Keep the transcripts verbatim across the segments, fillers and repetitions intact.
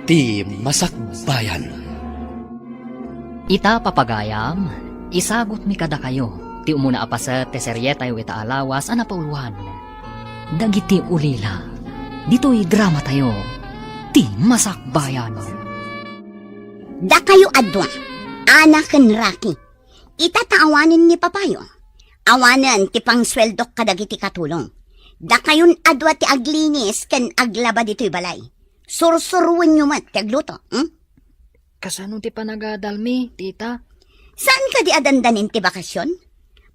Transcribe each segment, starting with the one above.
Ti Masakbayan. Ita, papagayam, isagutmi kadakayo ti umuna a paset ti serietayo ita a lawas a napauluan, Dagiti Ulila. Ditoy dramatayo, Ti Masakbayan. Dakayo a dua, Ana ken Rocky, ita ta awanen ni papayo. Awanen ti pangsueldok kadagiti katulong. Dakayon a dua ti aglinis ken aglaba ditoy balay. Sursuroenyo met ti agluto, hmm? Kasano ti panagadalmi, tita? Saan kadi a dandanin ti bakasion?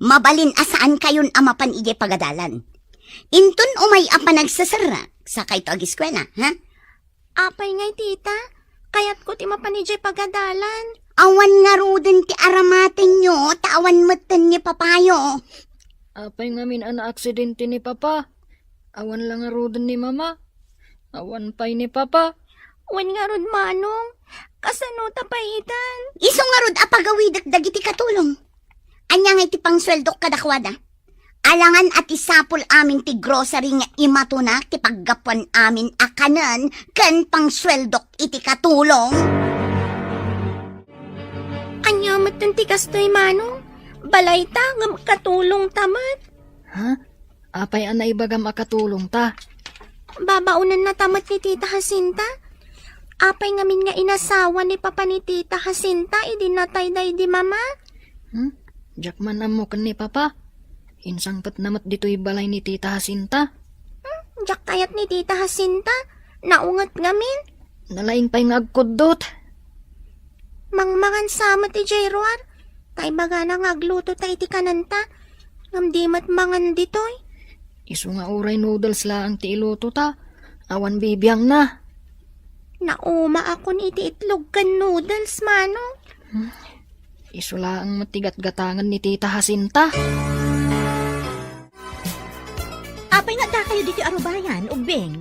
Mabalin a saan kayon a mapan idiay pagadalan. Inton umay a panagseserrek, sakayto agiskuela, ha? Apay ngay, tita? Kayatko ti mapan idiay pagadalan. Awan ngaruden ti aramatenyo, ta awan metten ni papayo. Apay ngamin a naaksidente ni papa? Awan la ngaruden ni mama? Awan pay ni papa? Wen ngarud, manong. Kasano ta pay itan? Isu ngarud a pagawidek dagiti katulong. Ania ngay ti pangsueldok kadakuada? Alangan a ti sapul amin ti grocery nga imatunak ti paggapuan amin a kanen ken pangsueldok iti katulong. Ania metten ti gastoy, manong? Balayta ngem katulongta met. Ha? Apay a naibagam a katulongta? Babaonennata met ni Tita Jacinta. Apay ngamin nga inasawa ni papa ni Tita Jacinta idi natay daydi mama? Hmm? Diak man ammo ken ni papa. Insangpetna met ditoy balay ni Tita Jacinta. Hmm? Diak kayat ni Tita Jacinta. Naunget ngamin. Nalaing pay nga agkuddot. Mangmangan sa met idiay ruar. Ta ibagana nga agluto ta iti kanenta, ngem di met mangan ditoy. Isu nga uray noodles laeng ti iluto ta, awan bibiangna. Naumaakon iti itlog ken noodles, manong. Hmm. Isu laeng met ti gatgatangen ni Tita Jacinta. Apay nga addakayo ditoy arubayan, Ubbing?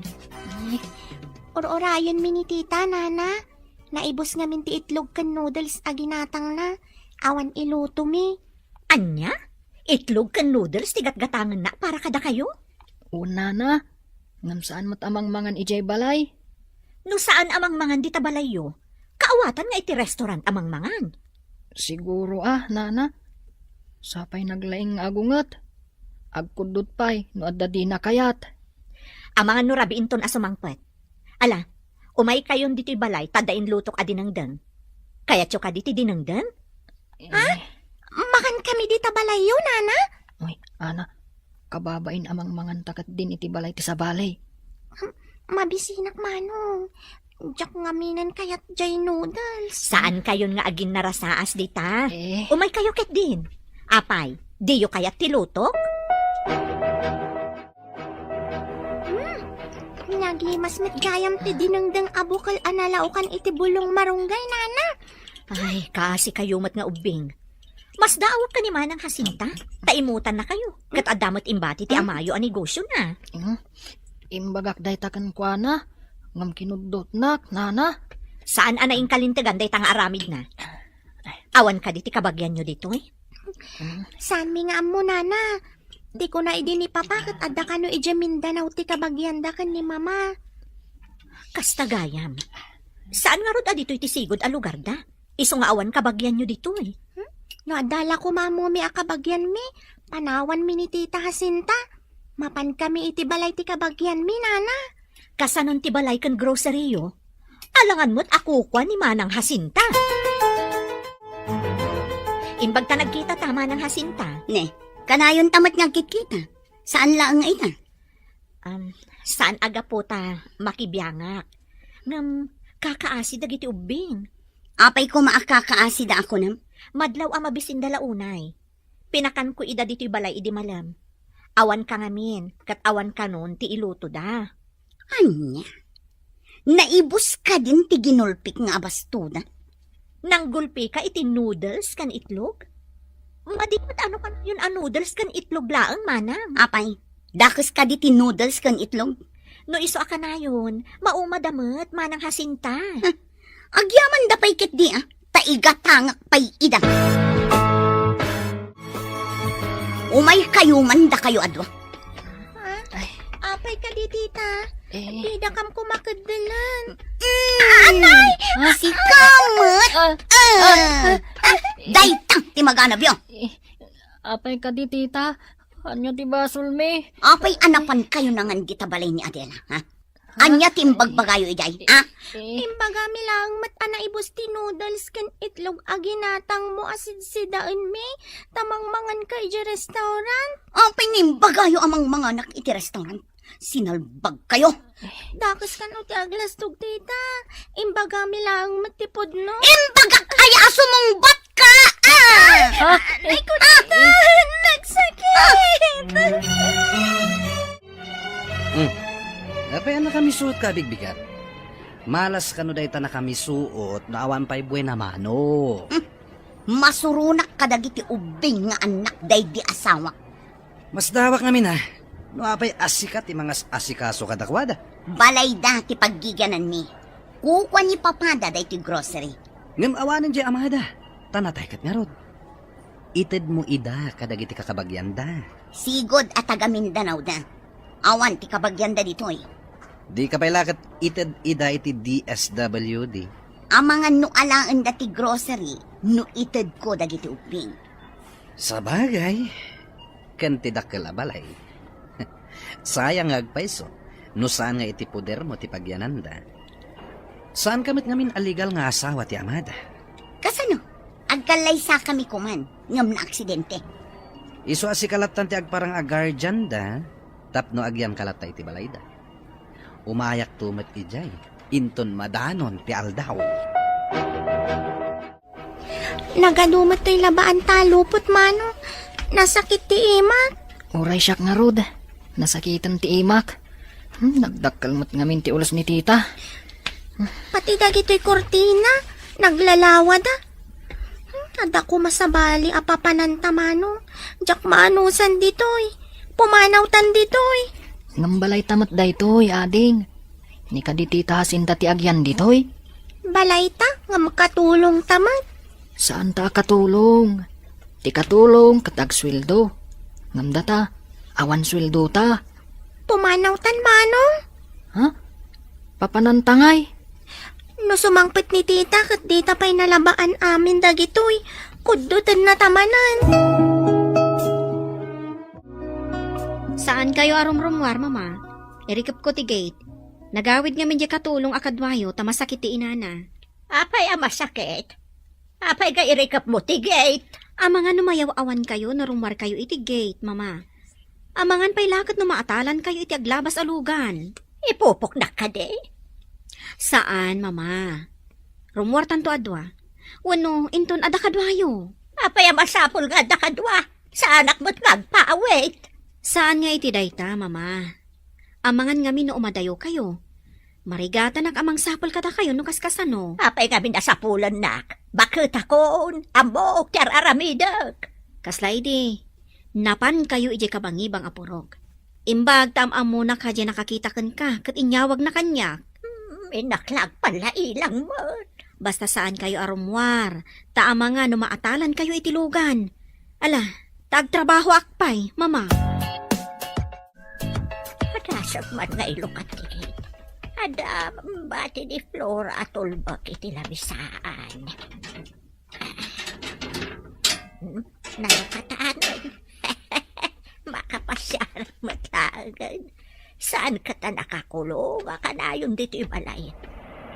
Ay, ur-urayenmi ni Tita, Nana. Naibus ngamin ti itlog ken noodles a ginatangna. Awan ilutomi. Ania? Itlog ken noodles ti gatgatangenna para kadakayo? Wen, Nana. Ngem saan met a mangmangan idiay balay? No saan a mangmangan dita balayyo, kaawatan nga iti restaurant a mangmangan. Siguro a, Nana. Sapay naglaing nga agunget. Agkuddot pay no adda dina kayat. Amangan no rabiinton a sumangpet. Ala, umaykayon ditoy balay ta adda inlutok a dinengdeng. Kayatyo kadi ti dinengdeng? Eh. Ha? Mangan kami dita balayyo, Nana? Uy, Ana, kababain a mangmanganta ketdin iti balay ti sabali. Hmm, mabisinak, Manong. Diak ngaminen kayat jay noodles. Saankayon nga aginnarasaas dita? Eh. Umaykayo ketdin. Apay, diyo kayat ti lutok? Hmm. Nagimas met gayam ti dinengdeng a bukel a nalaokan iti bulong marunggay, Nana. Ay, kaasikayo met nga ubbing. Masdaawak ken ni Manang Jacinta, ta imutannakayo. Ket adda met imbati ti amayo a negosiona. Hmm. Imbagak dayta kenkuana, ngem kinuddotnak, Nana. Saan a naingkalintegan dayta nga aramidna? Awan kadi ti kabagianyo ditoy? Saanmi nga ammo, Nana. Ti kuna idi ni Papa ket adda kano idiay Mindanao ti kabagianda ken ni Mama. Kasta gayam. Saan ngarud a ditoy ti sigud a lugarda? Isu nga awan kabagianyo ditoy. Hmm? No adda la koma ammomi a kabagianmi, panawanmi ni Tita Jacinta. Mapankami iti balay ti kabagianmi, Nana. Kasanon ti balay ken grocery-yo? Alangan met a kukua ni Manang Jacinta. Imbag ta nagkitata, Manang Jacinta. Ne, kanayonta met nga agkitkita. Saan laeng nga ita? Um, saan a gapu ta makibiangak. Ngem, kakaasi dagiti ubbing. Apay koma a kakaasida a kunam? Madlaw a mabisinda la unay. Pinakanko ida ditoy balay idi malem. Awanka ngamin, ket awan kanon ti ilutoda. Ania? Naibus kadin ti ginulpik nga abastoda? Nanggulpika iti noodles ken itlog? Madi met ano kanayon a noodles ken itlog laeng, Manang? Apay, dakes kadi ti noodles ken itlog? No isu a kanayon, maumada met, Manang Jacinta. Huh? Agyamanda pay ketdi, a, ta igatangak pay ida. Umaykayo man dakayo a dua. Ha? Ay. Apay kadi, tita? Eh. Didakam koma keddelen. Mm. Sika met? Ah, ah, dayta ti maganabyo. Eh, apay kadi, tita? Ania ti basolmi? Apay a napankayo ngan dita balay ni Adela, ha? Ania ti imbagbagayo idiay, ha? Eh. Imbagami laeng met a naibus ti noodles ken itlog a ginatangmo a sidsidaenmi, ta mangmanganka idiay restaurant. Apay nga imbagayo a mangmanganak iti restaurant? Sinalbagkayo. Dakes kano ti aglastog, tita. Imbagami laeng met ti pudno. Imbagak aya a sumungbatka, ah! Ha? Ay, kunita, nagsakit! Hmm. Apay a nakamisuot ka, bigbigat? Malas kano dayta nakamisuot no awan pay buena mano. Hmm. Masuronak kadagiti ubbing nga annak daydi asawak. Masdawak ngamin a no apay a sika ti mangas-asikaso kadakuada. Balayda ti paggigiananmi. Kukua ni papada daytoy grocery. Ngem awanen diay amada, ta natay ket ngarud. Itedmo ida kadagiti kakabagianda. Sigud a taga Mindanao da. Awan ti kabagianda ditoy. Dika pay la ket ited ida iti D S W D. Amangan no alaenda ti grocery no itedko dagiti ubbing. Sabagay, ken ti dakkel a balay. Sayang nga agpayso no saan nga iti podermo ti pagiananda. Saanka met ngamin a legal nga asawa ti amada. Kasano? Agkallaysakami koman ngem naaksidente. Isu a sika lattan ti agparang a guardian da, tapno agianka latta iti balayda. Umayakto met idiay, inton madanon ti aldaw. Nagadu met toy labaan ta lupot, Manong. Nasakit ti imak. Uray siak ngarud. Nasakiten ti imak. Hmm, nagdakkel met ngamin ti ulos ni tita. Pati dagitoy kurtina, naglalawada. Hmm, adda koma sabali a papananta, Manong. Diak maanusan ditoy. Pumanawtan ditoy. Ngem balayta met daytoy, ading. Ni kadi tita Jacinta ti agian ditoy? Balayta, ngem katulongta met. Saanta a katulong. Ti katulong ket agsueldo. Ngem data, awan sueldota. Pumanawtan, Manong. Ha? Papananta ngay? No sumangpet ni tita ket dita pay nalabaan amin dagitoy, kuddutennata manen. Saankayo a rumrummuar, Mama. Irikepko ti gate. Nagawid ngamin diay katulong a kaduayo ta masakit ti inana. Apay a masakit? Apay nga irikepmo ti gate? Amangan no mayaw-awankayo no rummuarkayo iti gate, Mama. Amangan pay la ket no maatalankayo iti aglabas a lugan. Ipupoknak kadi? Saan, Mama. Rummuartanto a dua. Wenno, inton adda kaduayo. Apay a masapul nga adda kadua? Saanak met nga agpaawit. Saan nga iti dayta, Mama. Amangan ngamin no umadayokayo. Marigatanak a mangsapul kadakayo no kaskasano. Apay ngamin a sapulennak? Baketakon, ammok ti ar-aramidek. Kasla idi, napankayo idiay kabangibang a purok. Imbag ta am-ammonak a diay nakakita kenka ket inyawagna kaniak. Hmm, innak la agpallailang met. Basta saankayo a rummuar, ta amangan no maatalankayo iti lugan. Ala, ta agtrabahoak pay, Mama. Adasek man nga ilukat ti gate. Adda bati ni Flora a tulbek iti lamisaan. Hmm, nalukatan. Makapasiar met laengen. Saan ket a nakakulong a kanayon ditoy balay?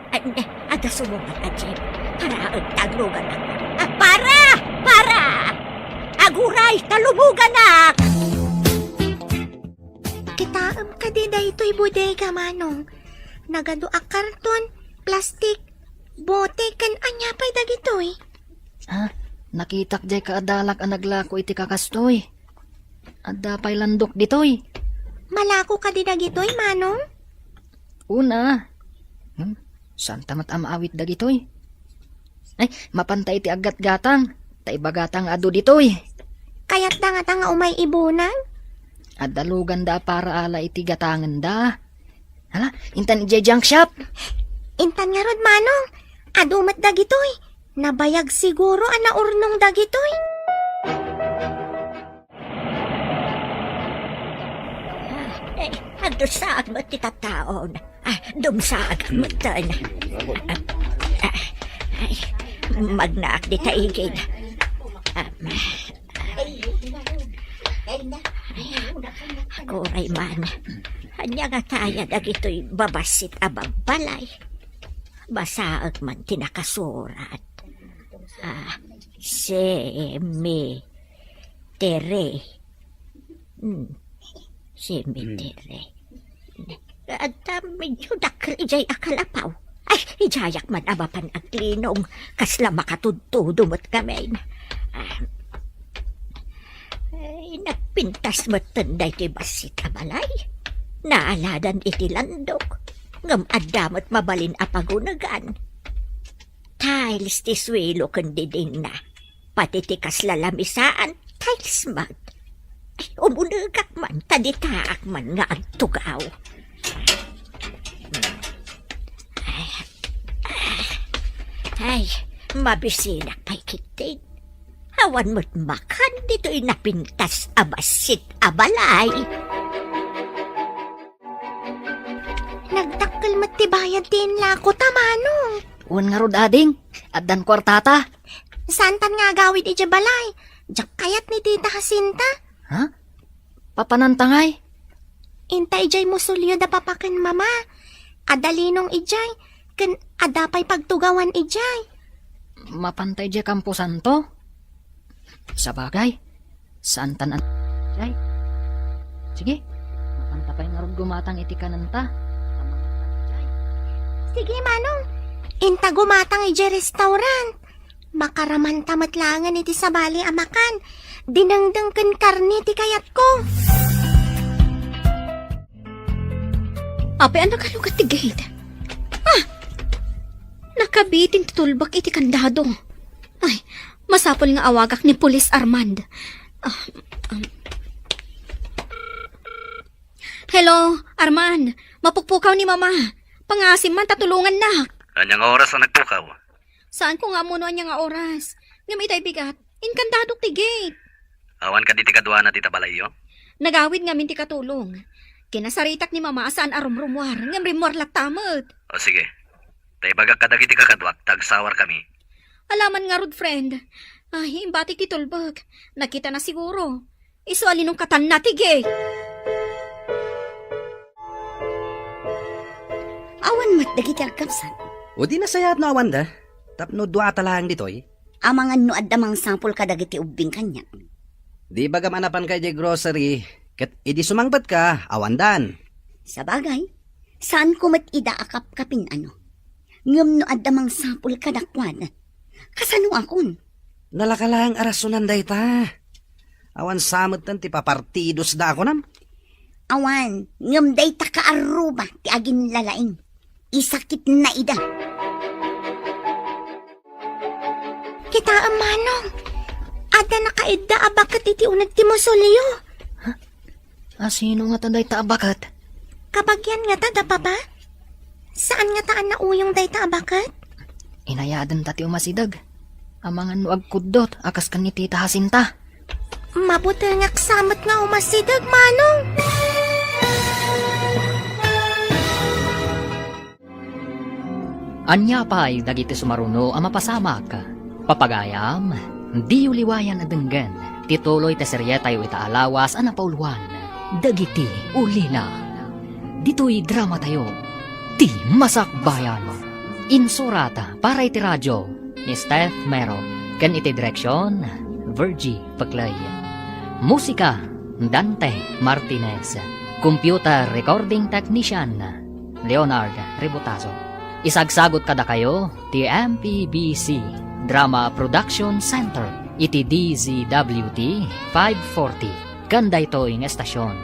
Ay, ne, adda sumungbat a jeep. Paraek ta agluganak. Ah, para! Para! Aguray ta lumuganak! Kitaem kadi daytoy bodega, Manong? Nagadu a karton, plastik, bote, ken ania pay dagitoy? Ah, nakitak diay kaadalak a naglako iti kakastoy. Adda pay landok ditoy. Malako kadi dagitoy, Manong? Una. Hmm? Saanta met a maawit dagitoy? Ay, mapanta iti aggatgatang. Ta ibagata nga adu ditoy. Kayatda ngata nga umay ibunan? Adda luganda a para ala iti gatangenda. Hala, intan idiay junk shop. Intan ngarud, Manong. Adu met dagitoy. Nabayag siguro a naurnong dagitoy. Ah, eh, agdusaag met ti tattaon. Ah, dumsaag met ten. Ah, Ay, magnaak dita igid. Am, ay, akuray man. Ania nga taya dagitoy babassit a babbalay? Basaek man ti nakasurat. Ah, cemetery. Hmm. Cemetery. Adda medyo dakkel idiay a kalapaw. Ay, idiayak man a mapan aglinong. Kasla makatudtudo met ngamin. Ah, ay, nagpintas metten daytoy bassit a balay. Naaladan iti landok. Ngem adda met mabalin a pagunegan. Tiles ti suelo ken didingna. Pati ti kasla lamisaan, tiles met. Ay, umunegak man, ta ditaak man nga agtugaw. Ay, ay, mabisinak pay ketdi. Awan met makan ditoy napintas a bassit a balay. Nagdakkel met ti bayad ti inlako ta, Manong. Wen ngarud, ading, addan kuartata. Saantan nga agawid idiay balay. Diak kayat ni Tita Jacinta. Ha? Papananta ngay? Inta idiay musolyo da papa ken mama. Adda linong idiay, ken adda pay pagtugawan idiay. Mapanta idiay kamposanto? Sabagay, saantan an-, idiay. Sige, mapanta pay ngarud gumatang iti kanenta. Sige, Manong. Inta gumatang idiay restaurant. Makaramanta met laengen iti sabali a makan. Dinengdeng ken karne ti kayatko. Apay a nakalukat ti gate? Ah! Nakabitin ti tulbak iti kandado. Ay, masapul nga awagak ni Pulis Armand. Ah, um. Hello, Armand. Mapukpukaw ni Mama. Pangaasim man ta tulongannak. Ania nga oras a nagpukaw? Saanko nga ammo no ania nga oras. Ngem itay bigat, inkandadok ti gate. Awan kadi ti kaduana dita balayyo? Nagawid ngamin ti katulong. Kinasaritak ni Mama a saan a rumrumuar, ngem rimmuar latta met. O sige. Ta ibagak kadagiti kakaduak ta agsawarkami. Alaman ngarud, friend. Ay, imbatik ti tulbek. Nakitana siguro. Isu a linungkatanna ti gate. Awan met dagiti agkabsat. O di nasayaat no awanda. Tapno duata laeng ditoy. Amangan no adda mangsapul kadagiti ubbing kaniak. Di bagam a napanka idiay grocery, ket idi sumangpetka, awandan. Sabagay, saanko met ida a kapkapin, ano. Ngem no adda mangsapul kadakuada, kasanoakon? Nalaka laeng a rasonan dayta. Awan sa metten ti papartidosda a kunam. Awan, ngem dayta kaarruba ti aginlalaing. Isakitna ida. Kitaem, Manong. Adda nakaidda a baket iti uneg ti musolyo. A sino ngata dayta a baket? Kabagian ngata da Papa? Saan ngata a nauyong dayta a baket? Inayadenta ti umasideg. Amangan no agkuddot a kas ken ni Tita Jacinta. Mabutengak sa met nga umasideg, Manong. Ania pay dagiti sumaruno a mapasamak? Papagayam, diyo liwayan a denggen ti tuloy ti serietayo ita a lawas a napauluan, Dagiti Ulila. Ditoy dramatayo, Ti Masakbayan. Insurat para iti radio ni Steph Mero ken iti direksion, Virgie Peclay. Musika, Dante Martinez. Computer recording technician, Leonard Ributazo. Isagsagut kadakayo ti M P B C Drama Production Center iti D Z W T five forty ken daytoy nga estasion.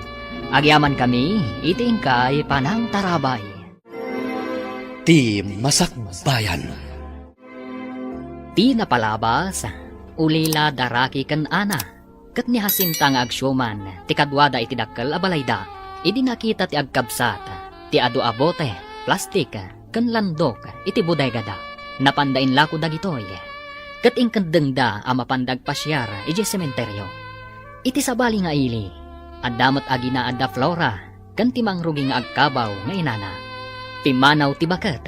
Agyamankami iti inkay panangtarabay. Ti Masakbayan. Ti napalabas, Ulila da Rocky ken Ana. Ket ni Jacinta nga agsiuman ti kaduada iti dakkel a balayda, idi nakita ti agkabsat ti adu a bote, plastik, ken landok iti bodegada. Napanda inlako dagitoy, ket inkeddengda a mapanda agpasiar idiay sementerio. Iti sabali nga ili, adda met aginaad da Flora ken ti mangrugi nga agkabaw nga inana. Pimmanaw ti baket.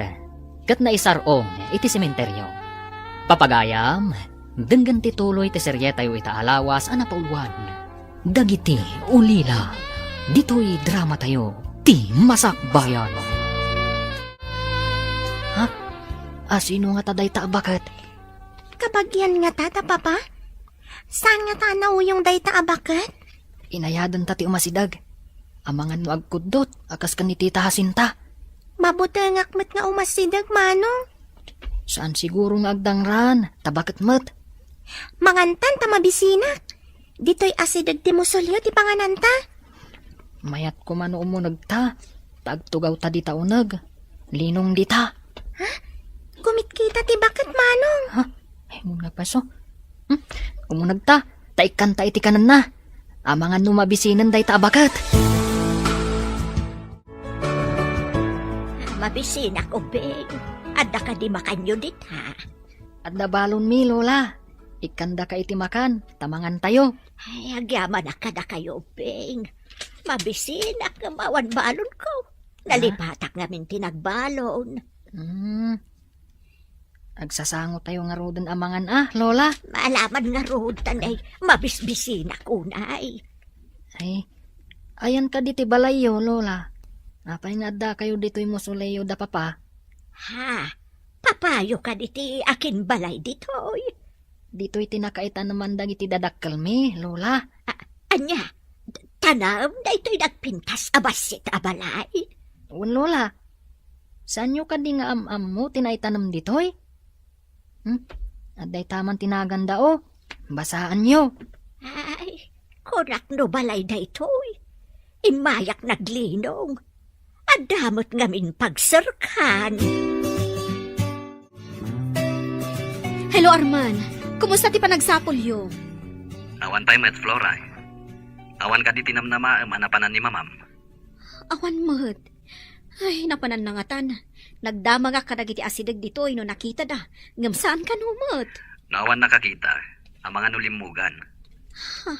ket naisar-ong iti sementeryo. Papagayam, denggen ti tuloy ti serietayo ita a lawas a napauluan, Dagiti Ulila. Ditoy dramatayo, Ti Masakbayan. Ha? Asino ngata dayta a baket? Kabagian ngata da Papa? Saan ngata a nauyong dayta a baket? Inayadenta ti umasideg. Amangan no agkuddot a kas ken ni Tita Jacinta. Mabutengak met nga umasideg, Manong. Saan siguro nga agdangraan, ta baket met. Mangantan ta mabisinak. Ditoy asideg ti musulyo ti pangananta. Mayat koma no umunegta, ta agtugawta dita uneg. Linong dita. Ha? Kumitkita ti baket, Manong. Ha? Ay, muna paso. Hmm? Umunegta, ta ikkanta iti kanenna. Amangan no mabisinen dayta a baket. Mabisinak, Ubing. Adda kadi makanyo dita? Adda balonmi, Lola. Ikkandaka iti makan, ta mangantayo. Ay, agyamanak kadakayo, Ubing. Mabisinak ngem awan balonko. Ah? Nalipatak ngamin ti nagbalon. Hmm. Agsasangotayo ngaruden a mangan a, Lola. Maalaman ngarud, ta nay, mabisbisinak unay. Ay, ayan kadi ti balayyo, Lola? Apay nga addakayo ditoy musulyo da Papa? Ha? Papayo kadi ti akinbalay ditoy? Ditoy ti nakaitaneman dagiti dadakkelmi, Lola. A-, ania? Tanem daytoy nagpintas a bassit a balay? Wen, Lola. Saanyo kadi nga am-ammo ti naitanem ditoy? Hmm? Adda itaman ti naganda, o. Basaanyo. Ay, kunak no balay daytoy. Immayak naglinong. Adda met ngamin pagserkan. Hello, Arman. Kumusta ti panagsapulyo? Awan pay met, Flora. Awan kadi ti namnamaem a napanan ni Mamam? Awan met. Ay, napanan nangatan. Nagdamagak kadagiti asideg ditoy no nakitada. Ngem saan kano met? No awan nakakita, amangan no limmugan. Ha?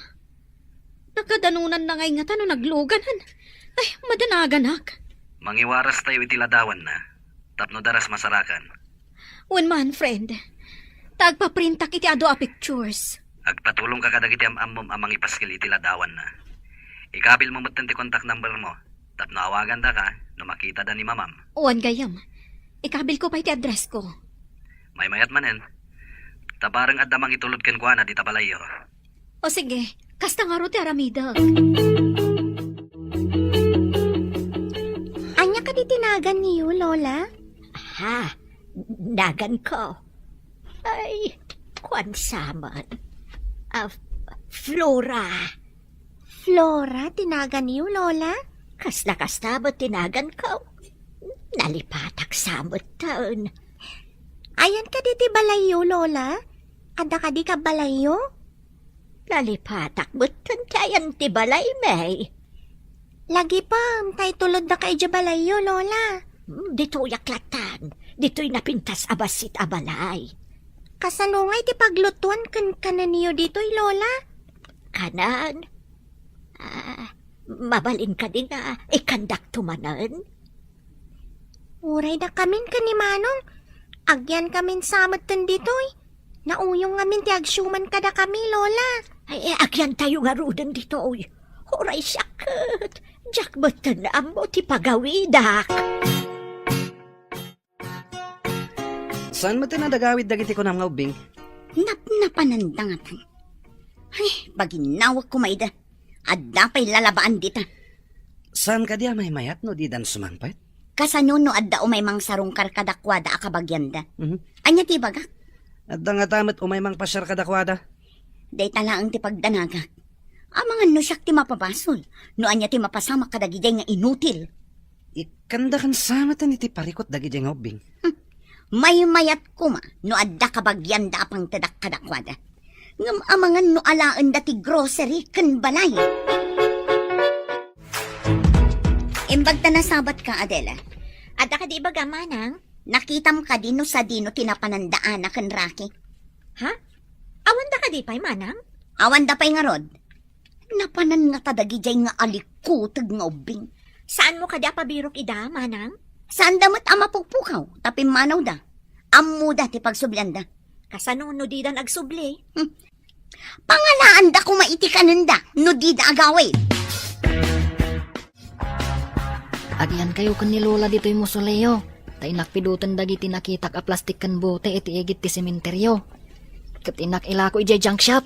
Nakadanunan na ngay ngata no nagluganan. Ay, madanaganak. Mangiwaras tayo iti ladawanna, tapno daras masarakan. Wen man, friend. Ta agpaprintak iti adu a pictures. Agpatulongka kadagiti am-ammom a mangipaskil iti ladawanna. Ikabilmo metten ti contact number mo, tapno awagandaka no makitada ni Mamam. Wen gayam. Ikabilko pay ti addressko. Maymayat manen. Ta bareng adda mangitulod kenkuana dita balayyo. O sige, kasta ngarud ti aramidek. Ania kadi ti naganyo, Lola? Ha? Naganko? Ay, kuan sa man. Ah, Flora. Flora ti naganyo, Lola? Kasla kasta met ti naganko. Nalipatak sa metten. Ayan kadi ti balayyo, Lola? Adda kadi kabbalayyo? Nalipatak metten ti ayan ti balaymi. Lagipem, ta itulodda ka idiay balayyo, Lola. Hmm, ditoyak latan. Ditoy napintas a bassit a balay. Kasano ngay ti paglutuan ken kanenyo ditoy, Lola? Kanan? Ah, mabalin kadi nga ikandakto manen? Uray dakamin ken ni Manong, agyankamin sa metten ditoy. Nauyong ngamin ti agsiuman kadakami, Lola. Ay, eh, agyantayo ngaruden ditoy. Uray siak ket, diak metten ammo ti pagawidak. Saan metten a nagawid dagiti kunam nga ubbing? Napnapananda ngatan. Ay, baginawek koma ida. Adda pay lalabaan dita. Saan kadi a maymayat no didan sumangpet? Kasano no adda umay mangsarungkar kadakuada a kabagianda? Mhm. Ania ti ibagak? Adda ngata met umay mangpasiar kadakuada. Dayta laeng ti pagdanagak. Amangan no siak ti mapabasol, no ania ti mapasamak kadagidiay nga inutil. Ikkandakan sa metten iti parikut dagidiay nga ubbing. Hmm. Maymayat koma no adda kabagianda a pangtedak kadakuada. Ngem amangan no alaenda ti grocery ken balay. Imbag ta nasabatka, Adela. Adda kadi ibaga, manang? Nakitam kadi no sadino ti napananda Ana ken Rocky? Ha? Awanda kadi pay, manang? Awanda pay ngarud. Napanan ngata dagidiay nga alikuteg nga ubbing. Saanmo kadi a pabirok ida, manang? Saanda met a mapukpukaw ta pimmanawda. Ammoda ti pagsublianda. Kasano no dida nagsubli? Hmm. Pangalaanda koma iti kanenda no dida agawid. Agyankayo ken ni Lola ditoy mausoleo, ta innak piduten dagiti nakitak a plastik ken bote iti igid ti sementeryo. Ket innak ilako idiay junk shop.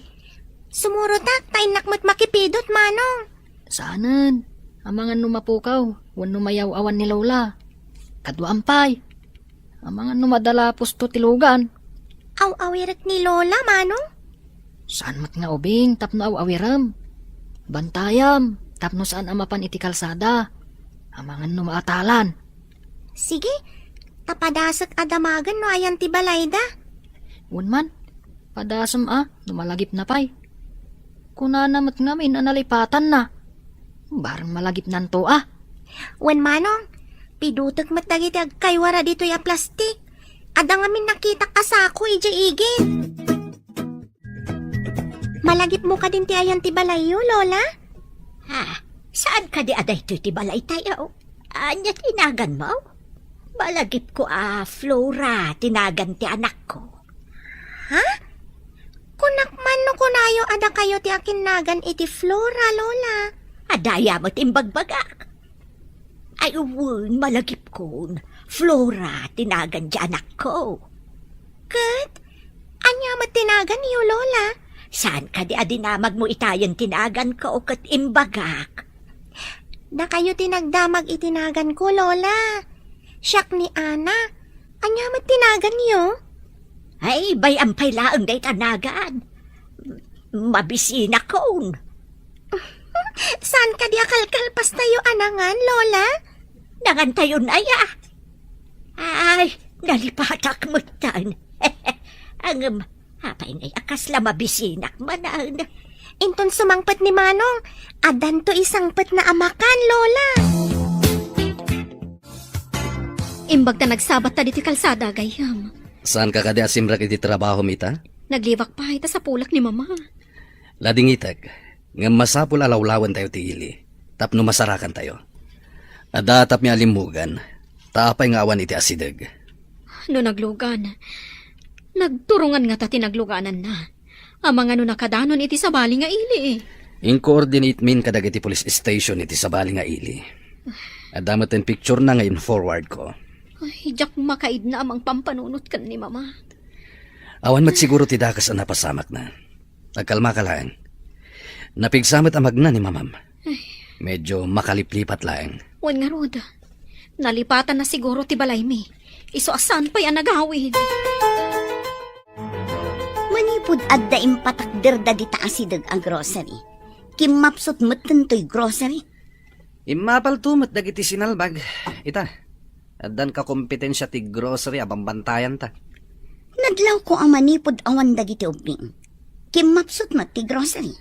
Sumurotak, ta innak met makipidut, Manong. Saanen. Amangan no mapukaw, wenno mayaw-awan ni Lola. Kaduaan pay. Amangan no madala pusto ti lugan. Aw-awirek ni Lola, Manong? Saan met nga ubing tapno aw-awirem? Bantayam, tapno saan a mapan iti kalsada. Amangan no maatalan. Sige, ta padasek a damagen no ayan ti balayda. Wen man, padasem a, no malagipna pay. Kunana met ngamin a nalipatanna. Bareng malagipnanto a. Wen Manong, pidutek met dagiti agkaywara ditoy a plastik. Adda ngamin nakitak a sako idiay igid. Malagipmo kadin ti ayan ti balayyo, Lola? Ha? Saan kadi a daytoy ti balaytayo? Ania ti naganmo? Malagipko a Flora ti nagan ti anakko. Ha? Kunak man no kunayo a dakayo ti akinnagan iti Flora, Lola. Adda aya met imbagbagak. Ay, wen, malagipkon. Flora ti nagan ti anakko. Ket, ania met ti naganyo, Lola? Saan kadi a dinamagmo itayen ti naganko ket imbagak? Dakayo ti nagdamag iti naganko, Lola. Siak ni Ana. Ania met ti naganyo? Ay, bay-am pay laeng dayta nagan. Mabisinakon. Saan kadi a kalkalpastayo a nangan, Lola? Nangantayon aya. Ay, nalipatak metten. Ngem, apay ngay a kasla mabisinak manen? Inton sumangpet ni Manong, addanto isangpetna a makan, Lola. Imbag ta nagsabatta ditoy kalsada, gayyem. Saanka kadi a simrek iti trabahom ita? Naglibak pay ta sapulak ni Mama. Ladingitek, ngem masapul a lawlawentayo ti ili, tapno masarakantayo. Adda tapmi a limmugan, ta apay nga awan iti asideg? No naglugan, nagturongan ngata ti naglugananna. Amangan no nakadanon iti sabali nga ili. In-coordinate min kadagiti police station iti sabali nga ili. Adda met ti picture na nga in-forward ko. Ay, diak makaidna a mangpampanunot ken ni Mama. Awan met siguro ti dakes a napasamakna. Agkalmaka laeng. Napigsa met a magna ni Mamam. Ay. Medyo makaliplipat laeng. Wen ngarud, nalipatanna siguro ti balaymi. Isu a saan pay a nagawid. Manipud adda impatakderda dita asideg a grocery, kimmapsut metten toy grocery. Immapalto met dagiti sinalbag. Ita, addan kakompetensia ti grocery a bambantayanta. Nadlawko a manipud awan dagiti ubbing, kimmapsut met ti grocery.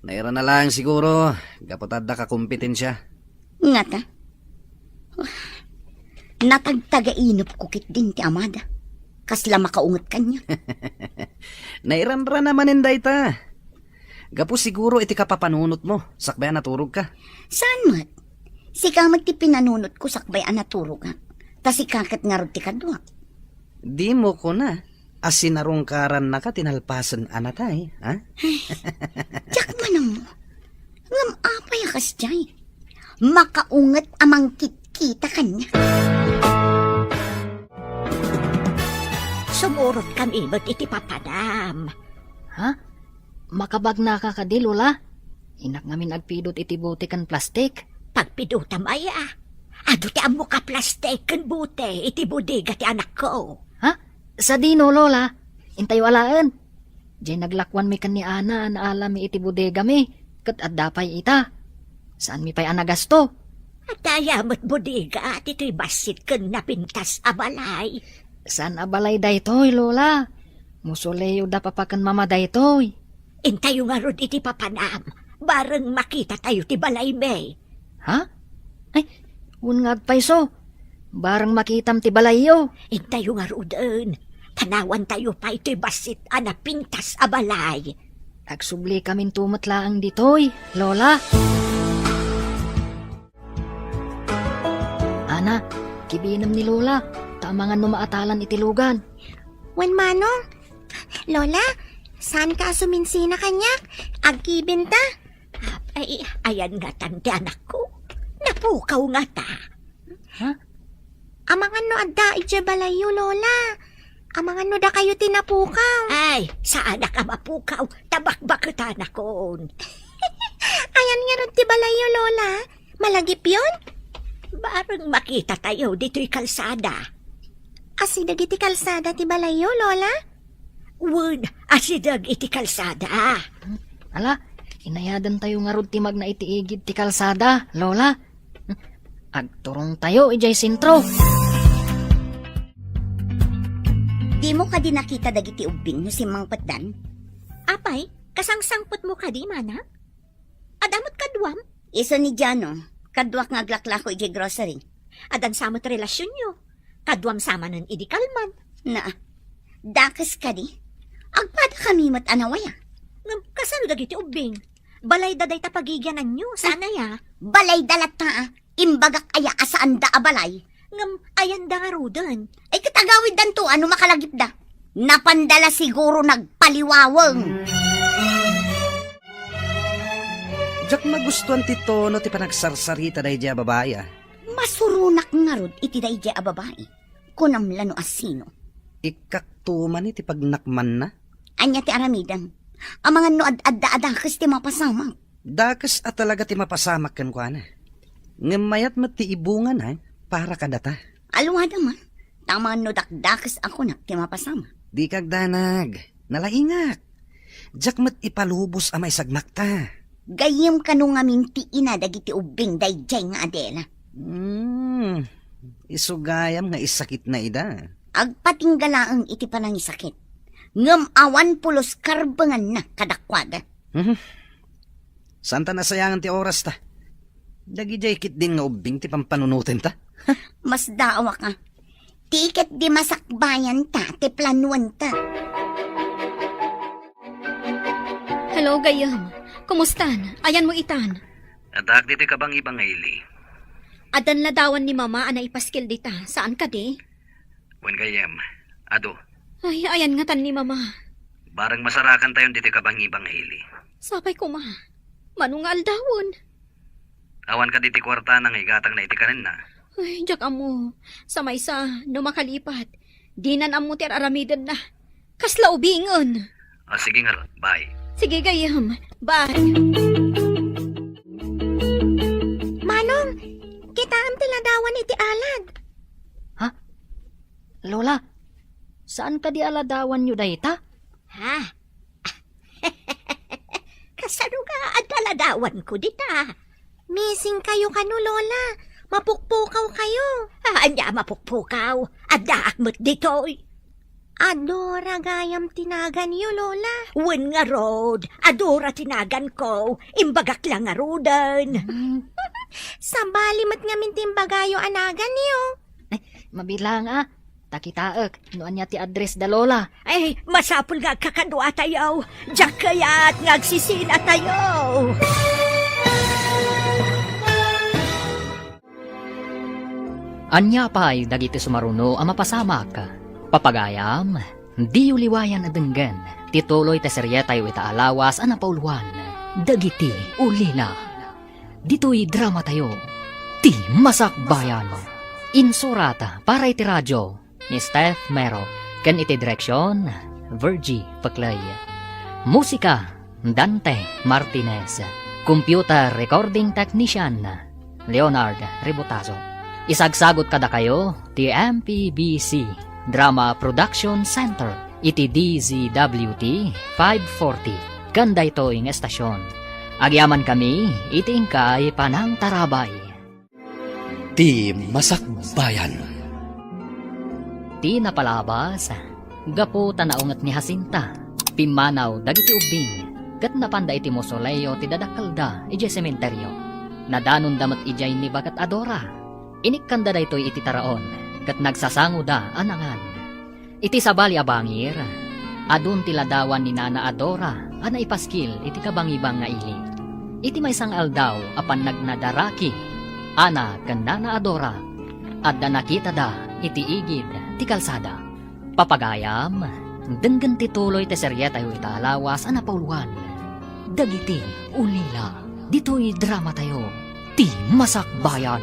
Nairana laeng siguro, gapu ta adda kakompetensia. Ngata? Natagtagainepko ketdin ti amada. Kasla makaunget kaniak. Nairanrana manen dayta. Gapu siguro iti kapapanunotmo, sakbay a naturogka. Saan met? Sika met ti pinanunotko sakbay a naturogak. Ta sika ket ngarud ti kaduak. Dimo kuna a sinarungkarannaka ti nalpasen a natay, ha? Ay, diak man ammo. Ngem apay a kasdiay? Makaunget a mangkitkita kaniak. Sumurotkami met iti papanam. Ha? Makabagnaka kadi, Lola? Innak ngamin agpidut iti bote ken plastik. Pagpidutam aya? Adu ti ammok a plastik ken bote iti bodega ti anakko. Ha? Sadino, Lola? Intayo alaen. Diay naglakuanmi ken ni Ana a naalami iti bodegami, ket adda pay ita. Saanmi pay a nagasto. Adda aya met bodega ditoy bassit ken napintas a balay. Saan a balay daytoy, Lola? Mausoleo da Papa ken Mama daytoy. Intayo ngarud iti papanam. Bareng makitatayo ti balaymi. Ha? Ay, wen nga agpayso. Bareng makitam ti balayyo. Intayo ngaruden. Panawantayo pay toy bassit a napintas a balay. Agsubli kaminto met laeng ditoy, Lola. Ana, Kibinem ni Lola, ta amangan no maatalan iti lugan. Wen, Manong. Lola, saanka a suminsina kaniak? Agkibenta. Ay, ayan ngatan ti anakko. Napukaw ngata. Ha? Amangan no adda idiay balayyo, Lola. Amangan no dakayo ti napukaw. Ay, saanak a mapukaw. Tabakbaketanakon. Ayan ngarud ti balayyo, Lola. Malagipyon? Bareng makitatayo ditoy kalsada. Asideg iti kalsada ti balayyo, Lola? Wen, asideg iti kalsada. Ala, inayadantayo ngarud ti magna iti igid ti kalsada, Lola. Agturongtayo idiay sentro. Dimo kadi nakita dagiti ubbing no simmangpetdan? Apay, kasangsangpetmo kadi, Mana? Adda met kaduam? Isu ni Jano, kaduak nga aglaklako idiay grocery. Addan sa met relasionyo. Kaduam sa manen idi kalman. Na, dakes kadi? Agpadakami met a nawaya. Ngem kasano dagiti ubbing? Balayda dayta pagigiananyo, saan aya? Balayda latta, a. Imbagak aya a saanda a balay? Ngem ayanda ngaruden? Ay, ket agawiddanto a no makalagipda. Napanda la siguro nagpaliwaweng. Diak magustuan ti tono ti panagsarsarita daydiay a babai, a. Masuronak ngarud iti daydiay a babai. Kunam la no asino. Ikkakto man iti pagnakmanna. Ania ti aramidem? Amangan no ad-adda a dakes ti mapasamak. Dakes a talaga ti mapasamak kenkuana. Ngem mayat met ti ibungana para kadata. Alwadam, a. Ta amangan no dakdakes a kunak ti mapasamak. Dika agdanag. Nalaingak. Diak met ipalubos a maisagmakta. Gayyem kano ngamin ti ina dagiti ubbing daydiay nga Adela? Hmm, isu gayam nga isakitna ida. Agpatingga laeng iti panangisakit. Ngem awan pulos karbenganna kadakuada. Mhm. Saanta nasayangan ti orasta. Dagidiay ketdin nga ubbing ti pampanunotenta. Masdaawak a. Ti ketdi masakbayanta ti planuanta. Hello, gayyem. Kumustan? Ayanmo itan? Addaak ditoy kabangibang nga ili. Addan ladawan ni Mama a naipaskil dita, saan kadi? Wen gayyem, adu. Ay, ayan ngatan ni Mama. Bareng masarakantayon ditoy kabangibang nga ili. Sapay koma. Mano nga aldawen? Awan kadi ti kuartana nga igatangna iti kanenna? Ay, diak ammo. Sa maysa, no makalipat, dinan ammo ti ar-aramidenna. Kasla ubingen. Ah, sige ngarud. Bye. Sige, gayyem. Bye. Manong, kitaem ti ladawan iti alad. Ha? Lola, saan kadi a ladawanyo dayta? Ha? Kasano nga adda ladawanko dita? Missing kayo kano, Lola. Mapukpukaw kayo. Ah, ania a mapukpukaw? Addaak met ditoy. Adora gayam ti naganyo, Lola. Wen ngarud, Adora ti naganko. Imbagak la ngaruden. Hmm. Sabali met ngamin ti imbagayo a naganyo. Ay, mabilang a. Ta kitaek no ania ti address da Lola. Ay, masapul nga agkakaduatayo. Diak kayat nga agsisinatayo. Ania pay dagiti sumaruno a mapasamak? Papagayam, diyo liwayan a denggen ti tuloy ti serietayo ita a lawas a napauluan, Dagiti Ulila. Ditoy dramatayo, Ti Masakbayan. Insurat para iti radio ni Steph Mero ken iti direksion, Virgie Peclay. Musika, Dante Martinez. Computer recording technician, Leonard Ributazo. Isagsagut kadakayo ti M P B C Drama Production Center iti D Z W T five forty ken daytoy nga estasion. Agyamankami iti inkay panangtarabay. Ti Masakbayan. Ti napalabas, gapu ta naunget ni Jacinta, pimmanaw dagiti ubbing, ket napanda iti mausoleo ti dadakkelda idiay sementerio. Nadanonda met idiay ni Baket Adora. Inikkanda daytoy iti taraon, ket nagsasangoda a nangan. Iti sabali a bangir, adun ti ladawan ni Nana Adora a naipaskil iti kabangibang nga ili. Iti maysa nga aldaw a pannagnadaraki, Ana ken Nana Adora, Adda nakitada iti igid ti kalsada. Papagayam, denggen ti tuloy ti serietayo ita a lawas a napauluan, Dagiti Ulila. Ditoy dramatayo, Ti Masakbayan.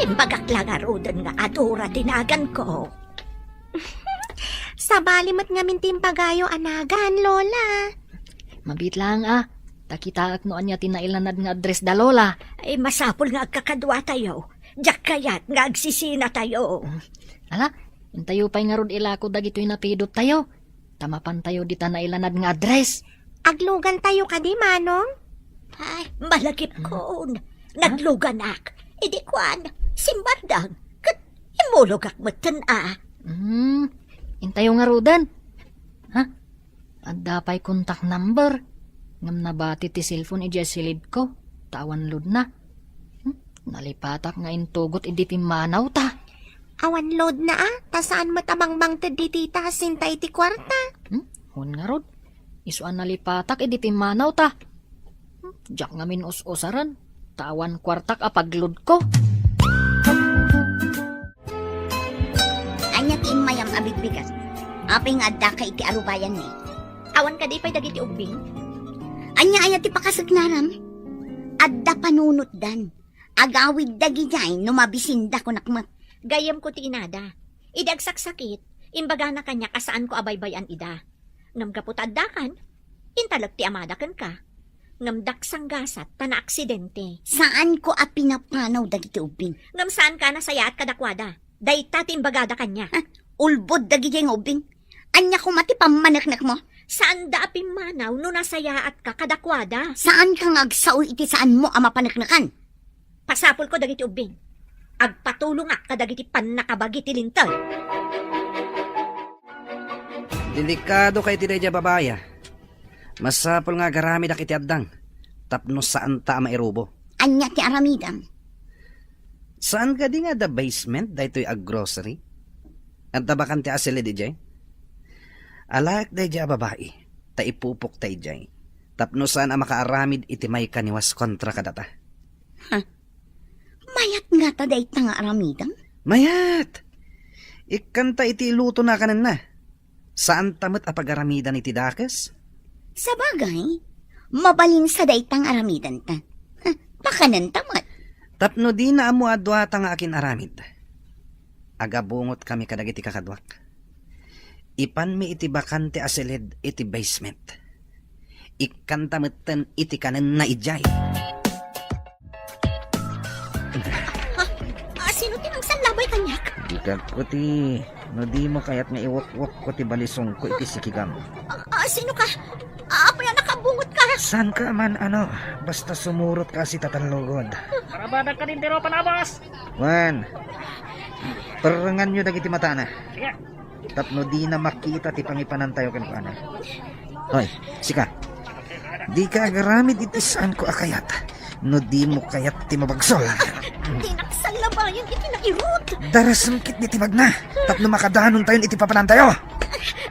Imbagak la ngaruden nga Adora ti naganko. Sabali met ngamin ti imbagayo a nagan, Lola. Mabiit laeng a, ta kitaek no ania ti nailanad nga address da Lola. Ay, masapul nga agkakaduatayo. Diak kayat nga agsisinatayo. Ala, intayo pay ngarud ilako dagitoy napidottayo. Ta mapantayo dita nailanad nga address. Aglugantayo kadi, Manong? Ay, malagipkon. Hmm? Nagluganak. Idi kuan, simbardang. Ket immulogak metten a. Hmm, intayo ngaruden. Ha? Adda pay contact number. Ngem nabati ti cellphone idiay silidko. Ta awan loadna. Hmm? Nalipatak nga intugot idi pimmanawta. Awan loadna a, ta saan met a mangmangted dita ta asinta iti kuarta. Hmm? Wen ngarud, isu a nalipatak idi pimmanawta. Hmm? Diak ngamin us-usaren, ta awan kuartak a pagloadko. Ania ti immayam a bigbigat? Apay nga addaka iti arubayanmi? Awan kadi pay dagiti ubbing? Ania aya ti pakasagnaram? Adda panunotdan. Agawid dagidiay no mabisinda, kunak met. Gayyemko ti inada. Idi agsaksakit, imbagana kaniak a saanko a baybay-an ida. Ngem gapu ta addakan, intalek ti amada kenka. Ngem diak sanggasat ta naaksidente. Saanko a pinapanaw dagiti ubbing. Ngem saanka a nasayaat kadakuada. Dayta ti imbagada kaniak. Ha? Ulbod dagiti nga ubbing. Ania koma ti pammaneknekmo? Saanda a pimmanaw no nasayaatka kadakuada. Saanka nga agsao iti saanmo a mapaneknekan? Pasapulko dagiti ubbing. Agpatulongak kadagiti pannakabagi ti Linteg. Delikadoka iti daydiay a babai a. Masapul nga agaramidak iti addang tapno saanta a mairubo. Ania ti aramidem? Saan kadi nga adda basement daytoy a grocery? Adda bakante a silid idiay? Alaek daydiay a babai, ta ipupokta idiay, tapno saan a makaaramid iti maikaniwas kontra kadata. Ha? Mayat ngata dayta nga aramidem? Mayat! Ikkanta iti ilutona a kanenna. Saanta met a pagaramidan iti dakes? Sabagay, mabalinsa dayta nga aramidenta. Pakanenta met. Tapno dina ammo a duata nga akin-aramid, agabungotkami kadagiti kakaduak. Ipanmi iti bakante a silid iti basement. Ikkanta metten iti kanenna idiay. Ha? Ah, sino ti nangsallabay kaniak? Dikagko ti, no dimo kayat nga iwukwukko ti balisongko iti sikigam. Ah, ah, sino ka? Ah, apay a nakabungot ka? Saan ka man, ano, basta sumurot ka a sitatallugod. Marabadak ka din, Tiro, panabas! Wen, perrenganyo dagiti matana. Sige. Tapno dina makita ti pangipanantayo kenkuana. Hoy, sika. Dika agaramid iti saanko a kayat no dimo kayat ti mabagsol. Dinak sallabayan iti nairut. Darasem ketdi ti bagna tapno makadanontayon iti papanantayo.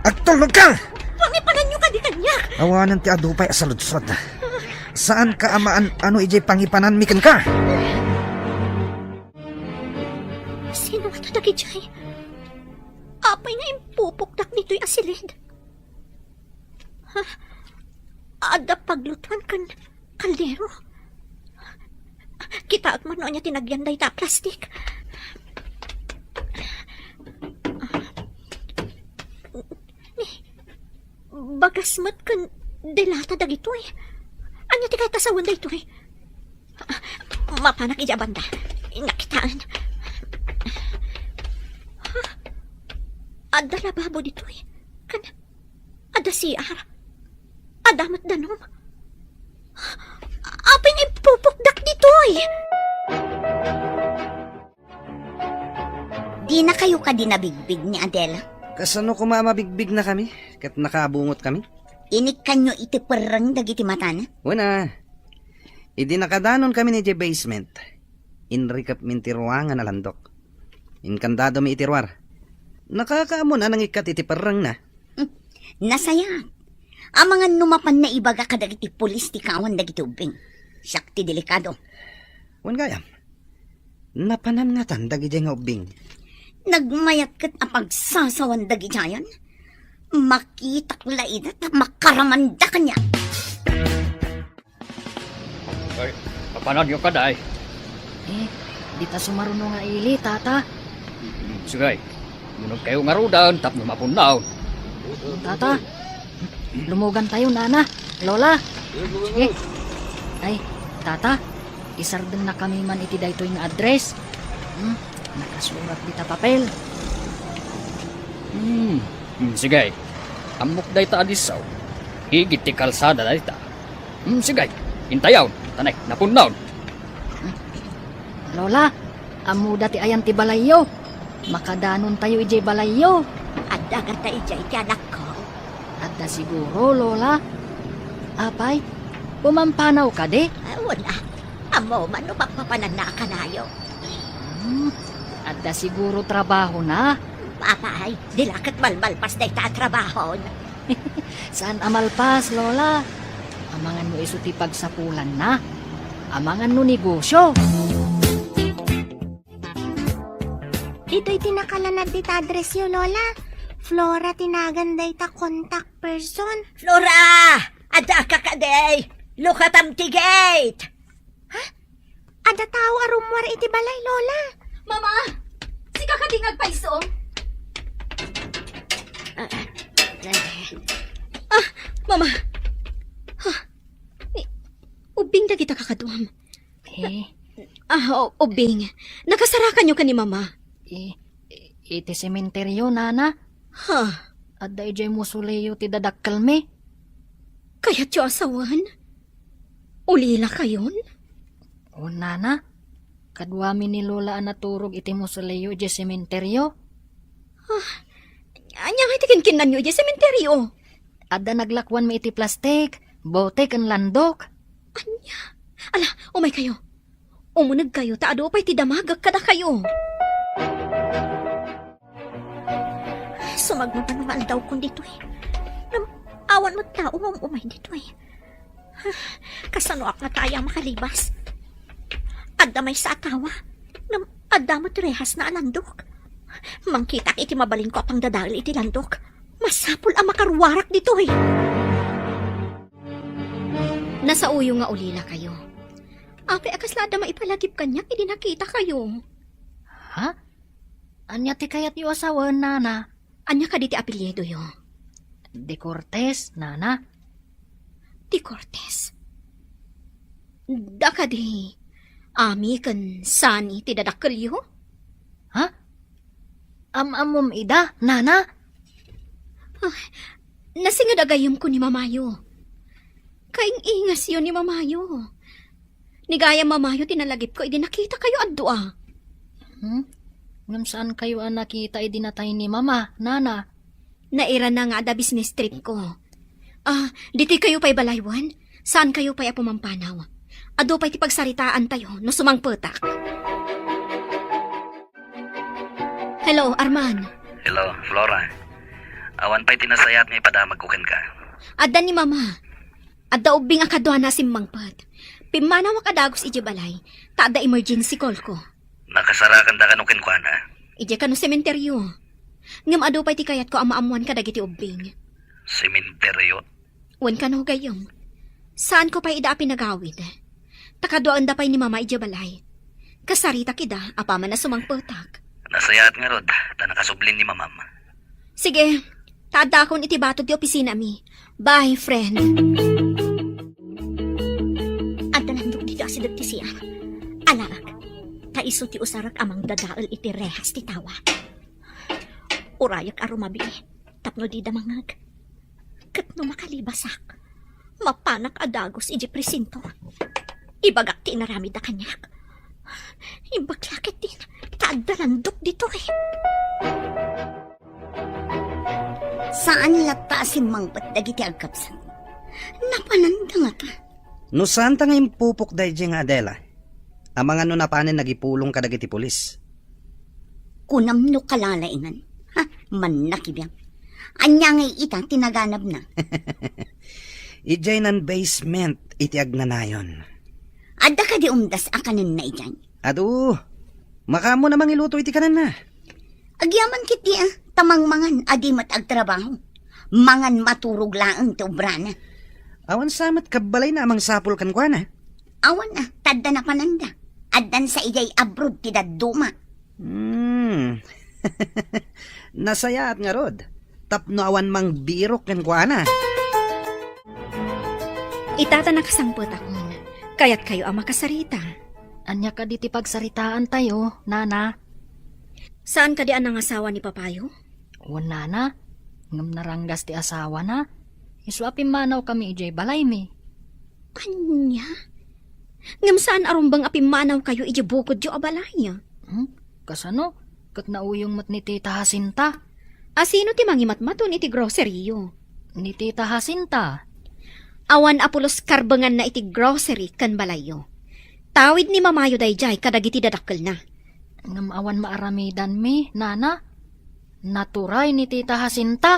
Agtulnogka! Pangipananyo kadi kaniak. Awanen ti adu pay a saludsod. Saanka a maan-ano idiay pangipananmi kenka. Sino ngata dagidiay? Apay nga impupokdak ditoy a silid? Ha? Adda paglutuan ken kaldero? Kitaek man no ania ti nagyan dayta a plastik. Ni, bagas met ken delata dagitoy. Ania ti kayat a sawen daytoy? Mapanak idiay a banda. Nakitaen. Ha? Adda lababo ditoy. Ken adda C R. Adda met danum. Apay nga impupokdak ditoy? Dinakayo kadi nabigbig ni Adela? Kasano koma a mabigbignakami ket nakaabungotkami? Inikkanyo iti perreng dagiti matana? Wen a. Idi nakadanonkami idiay basement, inrikepmin ti ruangan a landok. Inkandadomi iti ruar. Nakakaammoan a nangikkat iti perrengna. Hmm. Nasayaat. Amangan no mapan naibaga kadagiti pulis ti kaawan dagiti ubbing. Siak ti delikado. Wen gayam. Napanan ngatan dagidiay nga ubbing? Nagmayat ket a pagsasawan dagidiayen. Makitak la ida ta makaramanda kaniak. Ay, papananyo kadi? Eh, dita sumaruno nga ili, tata. Mm, sige. Munegkayo ngaruden tapno mapunnaw. Tata, lumogantayo, nana, lola. Sige. Ay, tata, isardengna kami man iti daytoy nga address. Hmm, nakasurat dita papel. Hmm, hmm, sige. Ammok dayta a disso. Igid ti kalsada dayta. Hmm, sige. Intayon. Tanay, napunnaw. Lola, ammoda ti ayan ti balayyo. Makadanontayo idiay balayyo. Adda gata idiay ti anakko? Adda siguro, Lola. Apay, pumampanaw kadi? Ah, wen a. Ammom no papapananna a kanayon. Hmm, adda siguro trabahona. Apay, di la ket malmalpas dayta a trabahon. Saan a malpas, Lola? Amangan no isu ti pagsapulanna. Amangan no negosyo. Ditoy ti nakalanad dita addressyo, Lola. Flora ti nagan dayta contact person. Flora! Adda ka kadi? Lukatam ti gate! Ha? Adda tao a rummuar iti balay, Lola. Mama! Sika kadi nga agpayso? Ah, Mama! Ah, ni, ubbing dagita kakaduam. Eh? Ah, o-, ubbing. Nakasarakanyo ken ni Mama? Eh, i-, iti sementeryo, nana. Ha? Adda idiay mausoleo ti dadakkelmi. Kayatyo a sawen? Ulilakayon? O, nana, kaduami ni Lola a naturog iti mausoleo idiay sementeryo. Ah, ania ngay ti kinkinnanyo idiay sementeryo? Adda naglakuanmi iti plastik, bote ken landok. Ania? Ala, umaykayo. Umunegkayo ta adu pay ti damagek kadakayo. Sumagmamano nga aldawkon ditoy. Ngem awan met tao nga um-umay ditoy. Kasanoak ngata aya makalibas? Adda maysa a tawa. Ngem adda met rehasna a landok. Mangkitak iti mabalinko a pangdadael iti landok. Masapul a makaruarak ditoy. Nasaoyo nga ulilakayo. Apay a kasla adda maipalagip kaniak idi nakitakayo? Ha? Ania ti kayatyo a sawen, nana? Ania kadi ti apelyidoyo? De Cortez, nana. De Cortez? Da kadi Ami ken Sunny ti dadakkelyo? Ha? Am-ammom ida, nana? Ah, nasinged a gayyemko ni mamayo. Kaing-ingasyo ni mamayo. Ni gayam mamayo ti nalagipko idi nakitakayo a dua. Hmm? Ngem saankayo a nakita idi natay ni mama, nana? Nairana nga adda business tripko. Ah, ditoykayo pay balay wen? Saankayo pay a pumampanaw? Adu pay ti pagsaritaantayo no sumangpetak. Hello, Arman. Hello, Flora. Awan pay ti nasayaat nga ipadamagko kenka. Adda ni Mama. Adda ubbing a kaduana a simmangpet. Pimmanawak a dagus idiay balay, ta adda emergency callko. Nakasarakanda kano kenkuana? Idiay kano sementeryo. Ngem adu pay ti kayatko a maammoan kadagiti ubbing. Sementeryo? Wen kano, gayyem. Saanko pay ida a pinagawid. Ta kaduaenda pay ni Mama idiay balay. Kasaritak ida apaman a sumangpetak. Nasayaat ngarud, ta nakasublin ni Mamam. Sige, ta addakon iti batog ti opisinami. Bye, friend. Adda landok ditoy asideg ti siak. Alaek, ta isu ti usarek a mangdadael iti rehas ti tawa. Urayek a rumabi tapno dida mangngeg. Ket no makalibasak, mapanak a dagus idiay presinto. Ibagak ti inaramidda kaniak. Imbag la ketdin ta adda landok ditoy. Saan latta a simmangpet dagiti agkapsat. Napananda ngata. No saanta nga impupok daydiay nga Adela, amangan no napanen nagipulong kadagiti pulis. Kunam no kalalaingan. Ha, mannakibiang. Ania ngay ita ti naganabna? Idiay nan basement iti agnanayon. Adda kadi umdas a kanenna idiay? Adu, Makaammo na mangiluto iti kananna. Agyaman ketdi, a, ta mangmangan a di met agtrabaho. Mangan maturog laeng ti obrana. Awan sa met kabbalayna a mangsapul kenkuana. Awan, a, ta adda napananda. Addan sa idiay abroad ti dadduma. Hmm. Nasayaat ngarud. Tapno awan mangbirok kenkuana. Ita ta nakasangpetakon, kayatkayo a makasarita. Ania kadi ti pagsaritaantayo, nana? Saan kadi a nangasawa ni papayo? Wen, nana, ngem naranggas ti asawana. Isu a pimmanawkami idiay balaymi. Ania? Ngem saan a rumbeng a pimmanawkayo idiay bukodyo a balay? Hmm? Kasano? Ket nauyong met ni Tita Jacinta. A sino ti mangimatmaton iti groceryyo? Ni Tita Jacinta. Awan a pulos karbenganna iti grocery ken balayyo. Tawid ni mamayo daydiay kadagiti dadakkelna. Ngem awan maaramidanmi, nana. Naturay ni Tita Jacinta.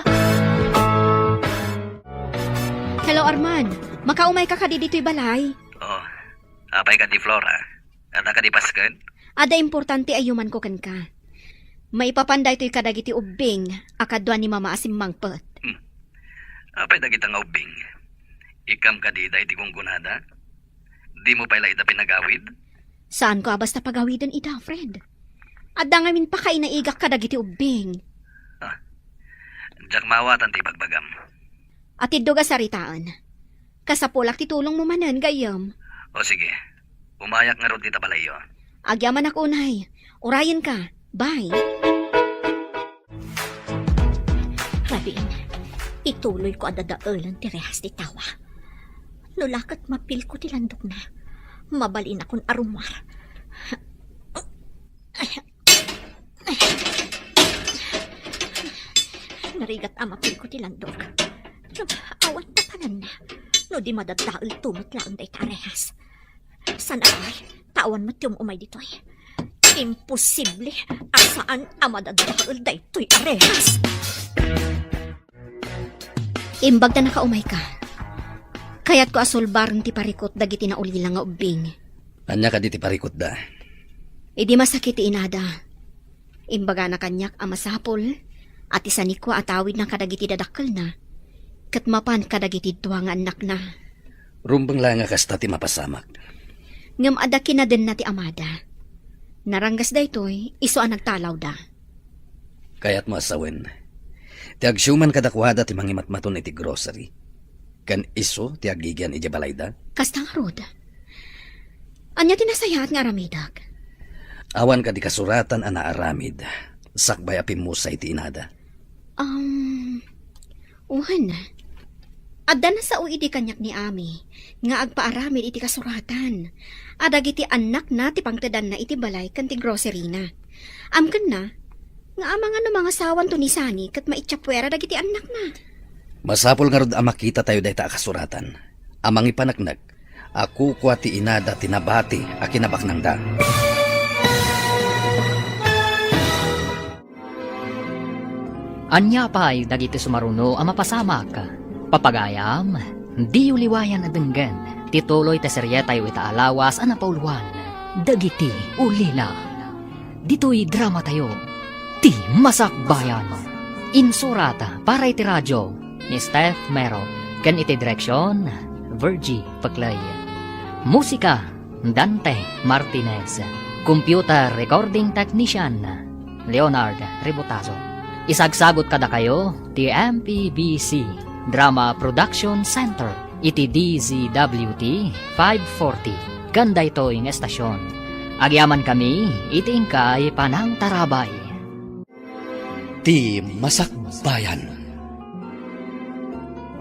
Hello, Arman. Makaumayka kadi ditoy balay? Oh, apay kadi, Flora? Adda kadi pasken? Adda importante a yumanko kenka. Maipapan daytoy kadagiti ubbing a kadua ni Mama a simmangpet. Hmm. Apay dagita nga ubbing? Ikkam kadi daydi gunggonada? Dimo pay la ida pinagawid? Saanko a basta pagawiden ida, friend. Adda ngamin pakainaigak kadagiti ubbing. Ah, diak maawatan ti ibagbagam. Atiddog a saritaen. Kasapulak ti tulongmo manen, gayyem. O sige, umayak ngarud dita balayyo. Agyamanak unay. Urayenka. Bye. Rabiin, ituloyko a dadaelen ti rehas ti tawa. No la ket mapilko ti landokna, mabalinakon a rummuar. Narigat a mapilko ti landok. Ngem awan napananna no di madaddaelto met laeng dayta a rehas. Saan a pay, ta awan met ti um-umay ditoy. Imposible a saan a madaddael daytoy a rehas. Imbag ta nakaumayka, kayatko a sulbaren ti parikut dagiti naulila nga ubbing. Ania kadi ti parikutda? Idi masakit ti inada, imbagana kaniak a masapul a ti sanikua a tawidna kadagiti dadakkelna ket mapan kadagiti dua nga annakna. Rumbeng laeng a kasta ti mapasamak. Ngem adda kinadenna ti amada. Naranggas daytoy, isu a nagtalawda. Kayatmo a sawen, ti agsiuman kadakuada ti mangimatmaton iti grocery, ken isu ti agigian idiay balayda? Kasta ngarud. Ania ti nasayaat nga aramidek? Awan kadi kasuratan a naaramid sakbay a pimmusay ti inada? Um, wen. Adda nasao idi kaniak ni Ami nga agpaaramid iti kasuratan a dagiti annakna ti pangtedanna iti balay ken ti groceryna. Amkenna nga amangan no mangasawanto ni Sani ket maitsapuera dagiti annakna. Masapul ngarud a makitatayo dayta a kasuratan a mangipaneknek a kukua ti inada ti nabati a kinabaknangda. Ania pay dagiti sumaruno a mapasamak? Papagayam, diyo liwayan a denggen ti tuloy ti serietayo ita a lawas a napauluan, Dagiti Ulila. Ditoy dramatayo, Ti Masakbayan. Insurat para iti radio ni Steph Mero ken iti direksion, Virgie Peclay. Musika, Dante Martinez. Computer recording technician, Leonard Ributazo. Isagsagut kadakayo ti M P B C Drama Production Center iti D Z W T five forty ken daytoy nga estasion. Agyamankami iti inkay panangtarabay. Ti Masakbayan.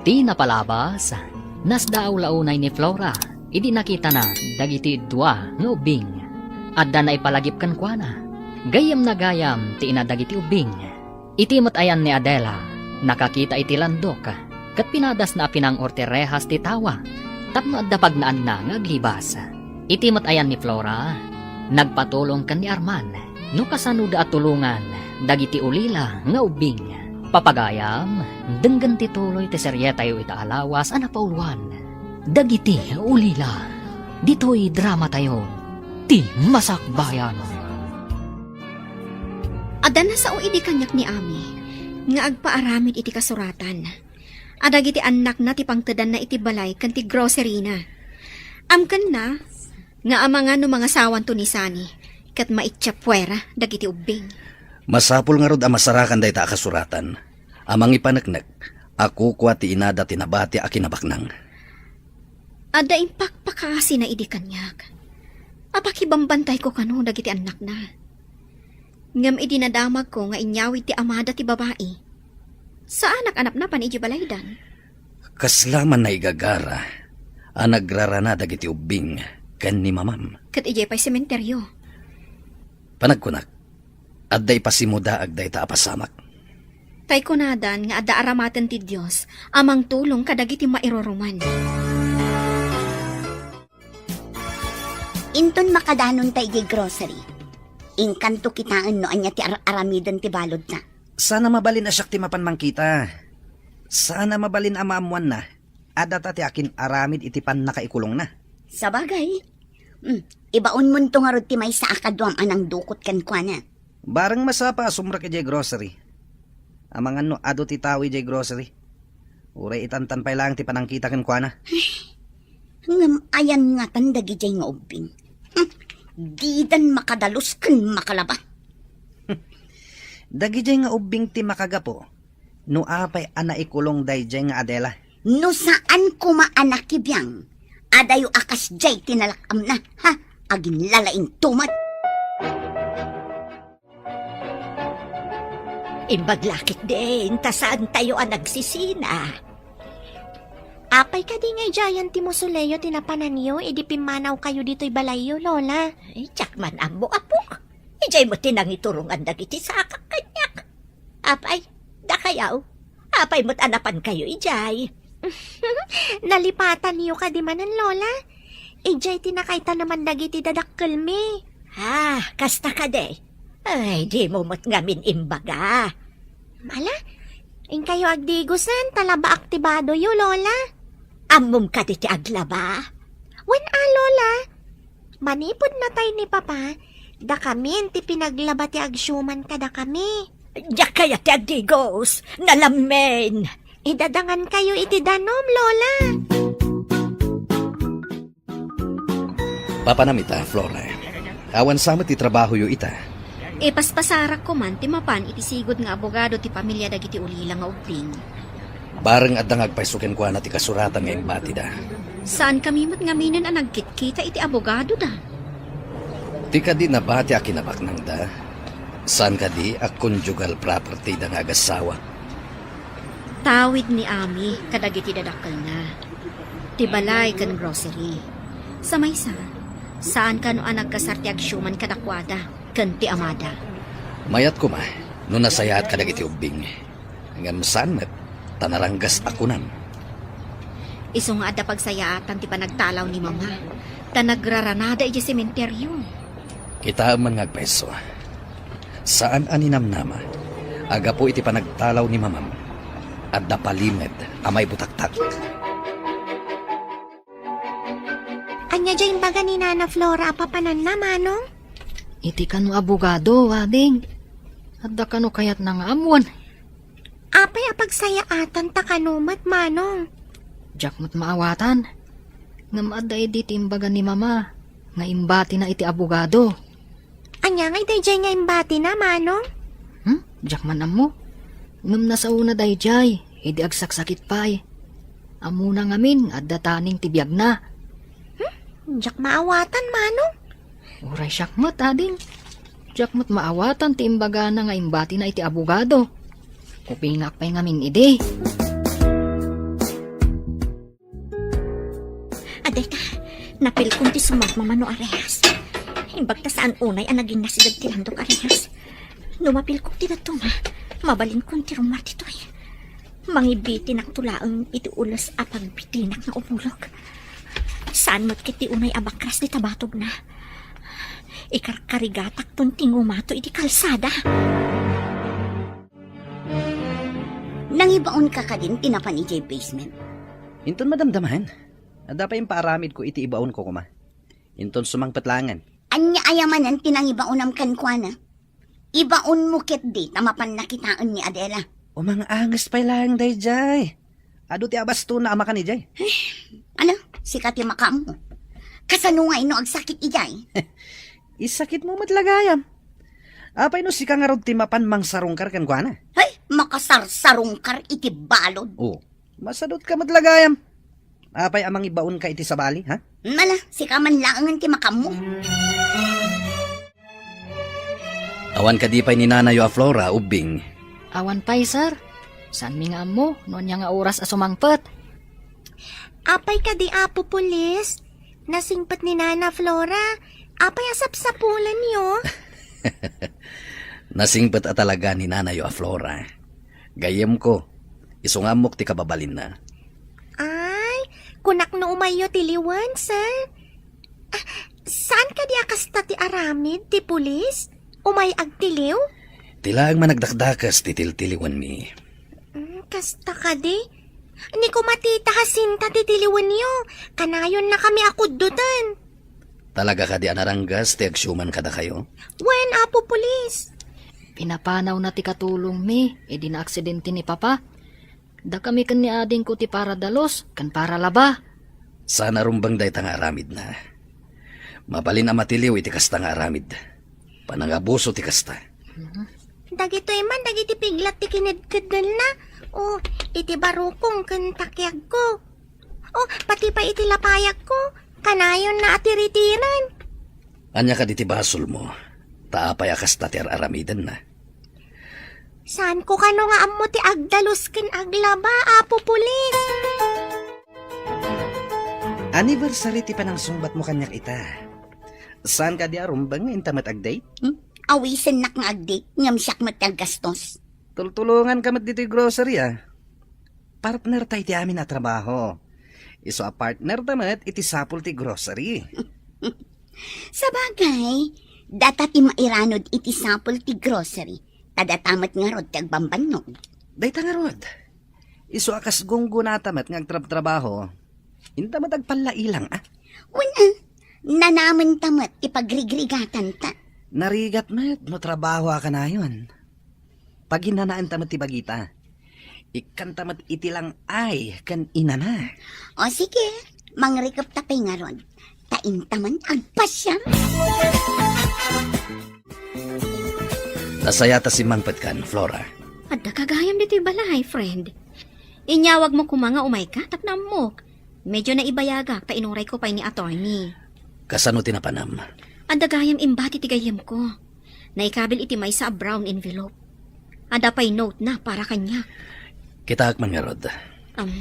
Ti napalabas, nasdaaw la unay ni Flora idi nakitana dagiti dua nga ubbing. Adda naipalagip kenkuana. Gayyemna gayam ti ina dagiti ubbing. Iti met ayan ni Adela, nakakita iti landok, ket pinadasna a pinang-or ti rehas ti tawa, tapno adda pagnaanna nga aglibas. Iti met ayan ni Flora, nagpatulong ken ni Arman no kasanoda a tulongan dagiti ulila nga ubbing. Papagayam, denggen ti tuloy ti serietayo ita a lawas a napauluan, Dagiti Ulila. Ditoy dramatayo, Ti Masakbayan. Adda nasao idi kaniak ni Ami nga agpaaramid iti kasuratan a dagiti annakna ti pangtedanna iti balay ken ti grocery-na. Amkenna nga amangan no mangasawanto ni Sunny ket maitsa puera dagiti ubbing. Masapul ngarud a masarakan dayta a kasuratan a mangipaneknek a kukua ti inada ti nabati a kinabaknang. Adda impakpakaasina idi kaniak a pakibambantayko kano dagiti annakna. Ngem idi nadamagko nga inyawid ti amada ti babai, saanak a napnapan idiay balaydan. Kasla man naigagara a nagrarana dagiti ubbing ken ni mamam. Ket idiay pay sementeryo. Panagkunak, adda ipasimudaag dayta a pasamak. Tay kunadan nga adda aramaten ti Dios a mangtulong kadagiti mairuruman. Inton makadanonta idiay grocery, inkanto kitaen no ania ti ar-aramiden ti baludna. Saan a mabalin a siak ti mapan mangkita. Saan a mabalin a maammoanna a data ti akin-aramid iti pannakaikulongna. Sabagay, mm, ibaonmonto ngarud ti maysa a kaduam a nangdukot kenkuana. Bareng masapa a sumrek idiay grocery. Amangan no adu ti tao idiay grocery. Uray itantan pay laeng ti panangkita kenkuana. Ngem ayan ngatan dagidiay nga ubbing? Hmm, didan makadalus ken makalaba. Dagidiay nga ubbing ti makagapu no apay a naikulong daydiay nga Adela. No saan koma a nakibiang, adayo a kasdiay ti nalak-amna, ha? Aginlalaingto met. Imbag la ketdin, ta saantayo a nagsisina. Apay kadi nga idiayen ti musoleo ti napananyo idi pimmanawkayo ditoy balayyo, Lola? Ay, diak man ammo, apok. Idiay met ti nangiturongan dagiti sakak kaniak. Apay, dakayaw, apay met a napankayo idiay? Nalipatanyo kadi manen, Lola? Idiay ti nakaitaneman dagiti dadakkelmi. Ah, kasta kadi? Ay, dimo met ngamin imbaga. Ala, inkayo agdigosen, ta labaak ti badoyo, Lola. Ammom kadi ti aglaba? Wen a, Lola. Manipud natay ni Papa, dakamin ti pinaglaba ti agsiuman kadakami. Diak kayat ti agdigos, nalammin. Idadangankayo iti danum, Lola. Papanam ita, Flora. Awan sa met ti trabahoyo ita. Ipaspasarak koman ti mapan iti sigud nga abogado ti pamilia dagiti ulila nga ubbing. Bareng adda nga agpayso kenkuana ti kasuratan nga imbatida. Saankami met ngaminen a nagkitkita iti abogadoda. Ti kadi nabati a kinabaknangda, saan kadi a conjugal property-da nga agasawa? Tawid ni Ami kadagiti dadakkelna, ti balay ken grocery. Sa maysa, saan kano a nagkasar ti agsiuman kadakuada ken ti amada. Mayat koma no nasayaat kadagiti ubbing. Ngem saan met, ta naranggas a kunam. Isu nga adda pagsayaatan ti panagtalaw ni Mama, ta nagraranada idiay sementeryo. Kitaem man nga agpayso. Saan a ninamnama a gapu iti panagtalaw ni Mamam, adda palimed a maibutaktak. Ania diay imbaga ni Nana Flora a papananna, Manong? Iti kano abogado, ading. Adda kano kayatna nga ammoen? Apay a pagsayaatan ta kano met, Manong? Diak met maawatan. Ngem adda idi ti imbaga ni Mama nga imbatina iti abogado. Ania ngay daydiay nga imbatina, Manong? Hmm? Diak man ammo. Ngem nasaona daydiay, idi agsaksakit pay. Ammona ngamin nga adda taning ti biagna. Hmm? Diak maawatan, Manong. Uray siak met, ading. Diak met maawatan ti imbagana nga imbatina iti abogado. Kupingak pay ngamin idi. Adayta, napilkon ti sumarmamano a rehas. Imbag ta saan unay a naging nasideg ti landok a rehas. No mapilkon ti dadduma, mabalinkon ti rummuar ditoy. Mangibitinakto laeng iti ules a pagbitinak nga umulog. Saan met ket ti unay a bakras ti tabatogna. Ikarkarigatakton ti ngumato iti kalsada. Nangibaonka kadin ti napan idiay basement? Inton madamdamaen, adda pay impaaramidko iti ibaonko koma. Inton sumangpet laengen. Ania aya manen ti nangibaonam kenkuana? Ibaonmo ketdi ta mapanna kitaen ni Adela. Umang-anges pay laeng daydiay. Adu ti abastona a makan idiay. Ano? Sika ti makaammo. Kasano nga inno agsakit idiay? Isakitmo met la gayam. Apay no sika ngarud ti mapan mangsarungkar kenkuana? Ay, makasarsarungkar iti balod. Oh, masadutka met la gayam. Apay a mangibaonka iti sabali, ha? Mala, sika man laengen ti makaammo. Awan kadi pay ni nanayo a Flora, Ubbing? Awan pay, sir. Saanmi nga ammo no ania nga oras a sumangpet. Apay kadi, Apo Pulis? Nasingpet ni Nana Flora. Apay a sapsapulanyo? Nasingpet a talaga ni nanayo a Flora. Gayyemko, isu nga ammok ti kababalinna. Ay, kunak no umayyo tiliwen, sir. Ah, saan kadi a kasta ti aramid ti pulis? Umay agtiliw? Ti laeng managdakdakes ti tiltiliwenmi. Mm, kasta kadi? Ni kumatita Jacinta ti tiliwenyo. Kanayonnakami a kuddoten. Talaga kadi a naranggas ti agsiuman kadakayo? Wen, Apo Pulis. Pinapanawna ti katulongmi idi naaksidente ni Papa. Dakami ken ni adingko ti para dalus ken para laba. Saan a rumbeng dayta nga aramidna. Mabalin a matiliw iti kasta nga aramid. Panangabuso ti kasta. Dagitoy man dagiti piglat ti kinedkeddelna. O, iti barukong ken takiagko. O, pati pay iti lapayagko. Kanayonna a tiritiren. Ania kadi ti basolmo? Ta apay a kasta ti ar-aramidenna? Saanko kano nga ammo ti agdalus ken aglaba, Apo Pulis. Anniversary ti panangsungbatmo kaniak ita. Saan kadi a rumbeng nga inta met agdate? Hmm? Awisennak nga agdate, ngem siak met ti aggastos. Tultulonganka met ditoy grocery, a. Partner ta iti amin a trabaho. Isu a partner ta met iti sapul ti grocery. Sabagay, data ti mairanod iti sapul ti grocery, ta data met ngarud ti agbambannog. Dayta ngarud, isu a kas gunggonata met nga agtrabtrabaho, inta met agpallailang, a? Wen, a, nanamenta met ti pagrigrigatanta. Narigat met no trabaho a kanayon. Paginanaenta met ti bagita. Ikkanta met iti lang-ay ken inana. O sige, mangrikupta pay ngarud. Ta inta man agpasiar. Nasaya ta simmangpetkan, Flora. Adda ka gayam ditoy balay, friend. Inyawagmo koma nga umayka tapno ammok. Medyo naibayagak ta inurayko pay ni attorney. Kasano ti napanam? Adda gayam imbati ti gayyemko. Naikabil iti maysa a brown envelope. Adda pay note na para kaniak. Kitaak man ngarud. Um,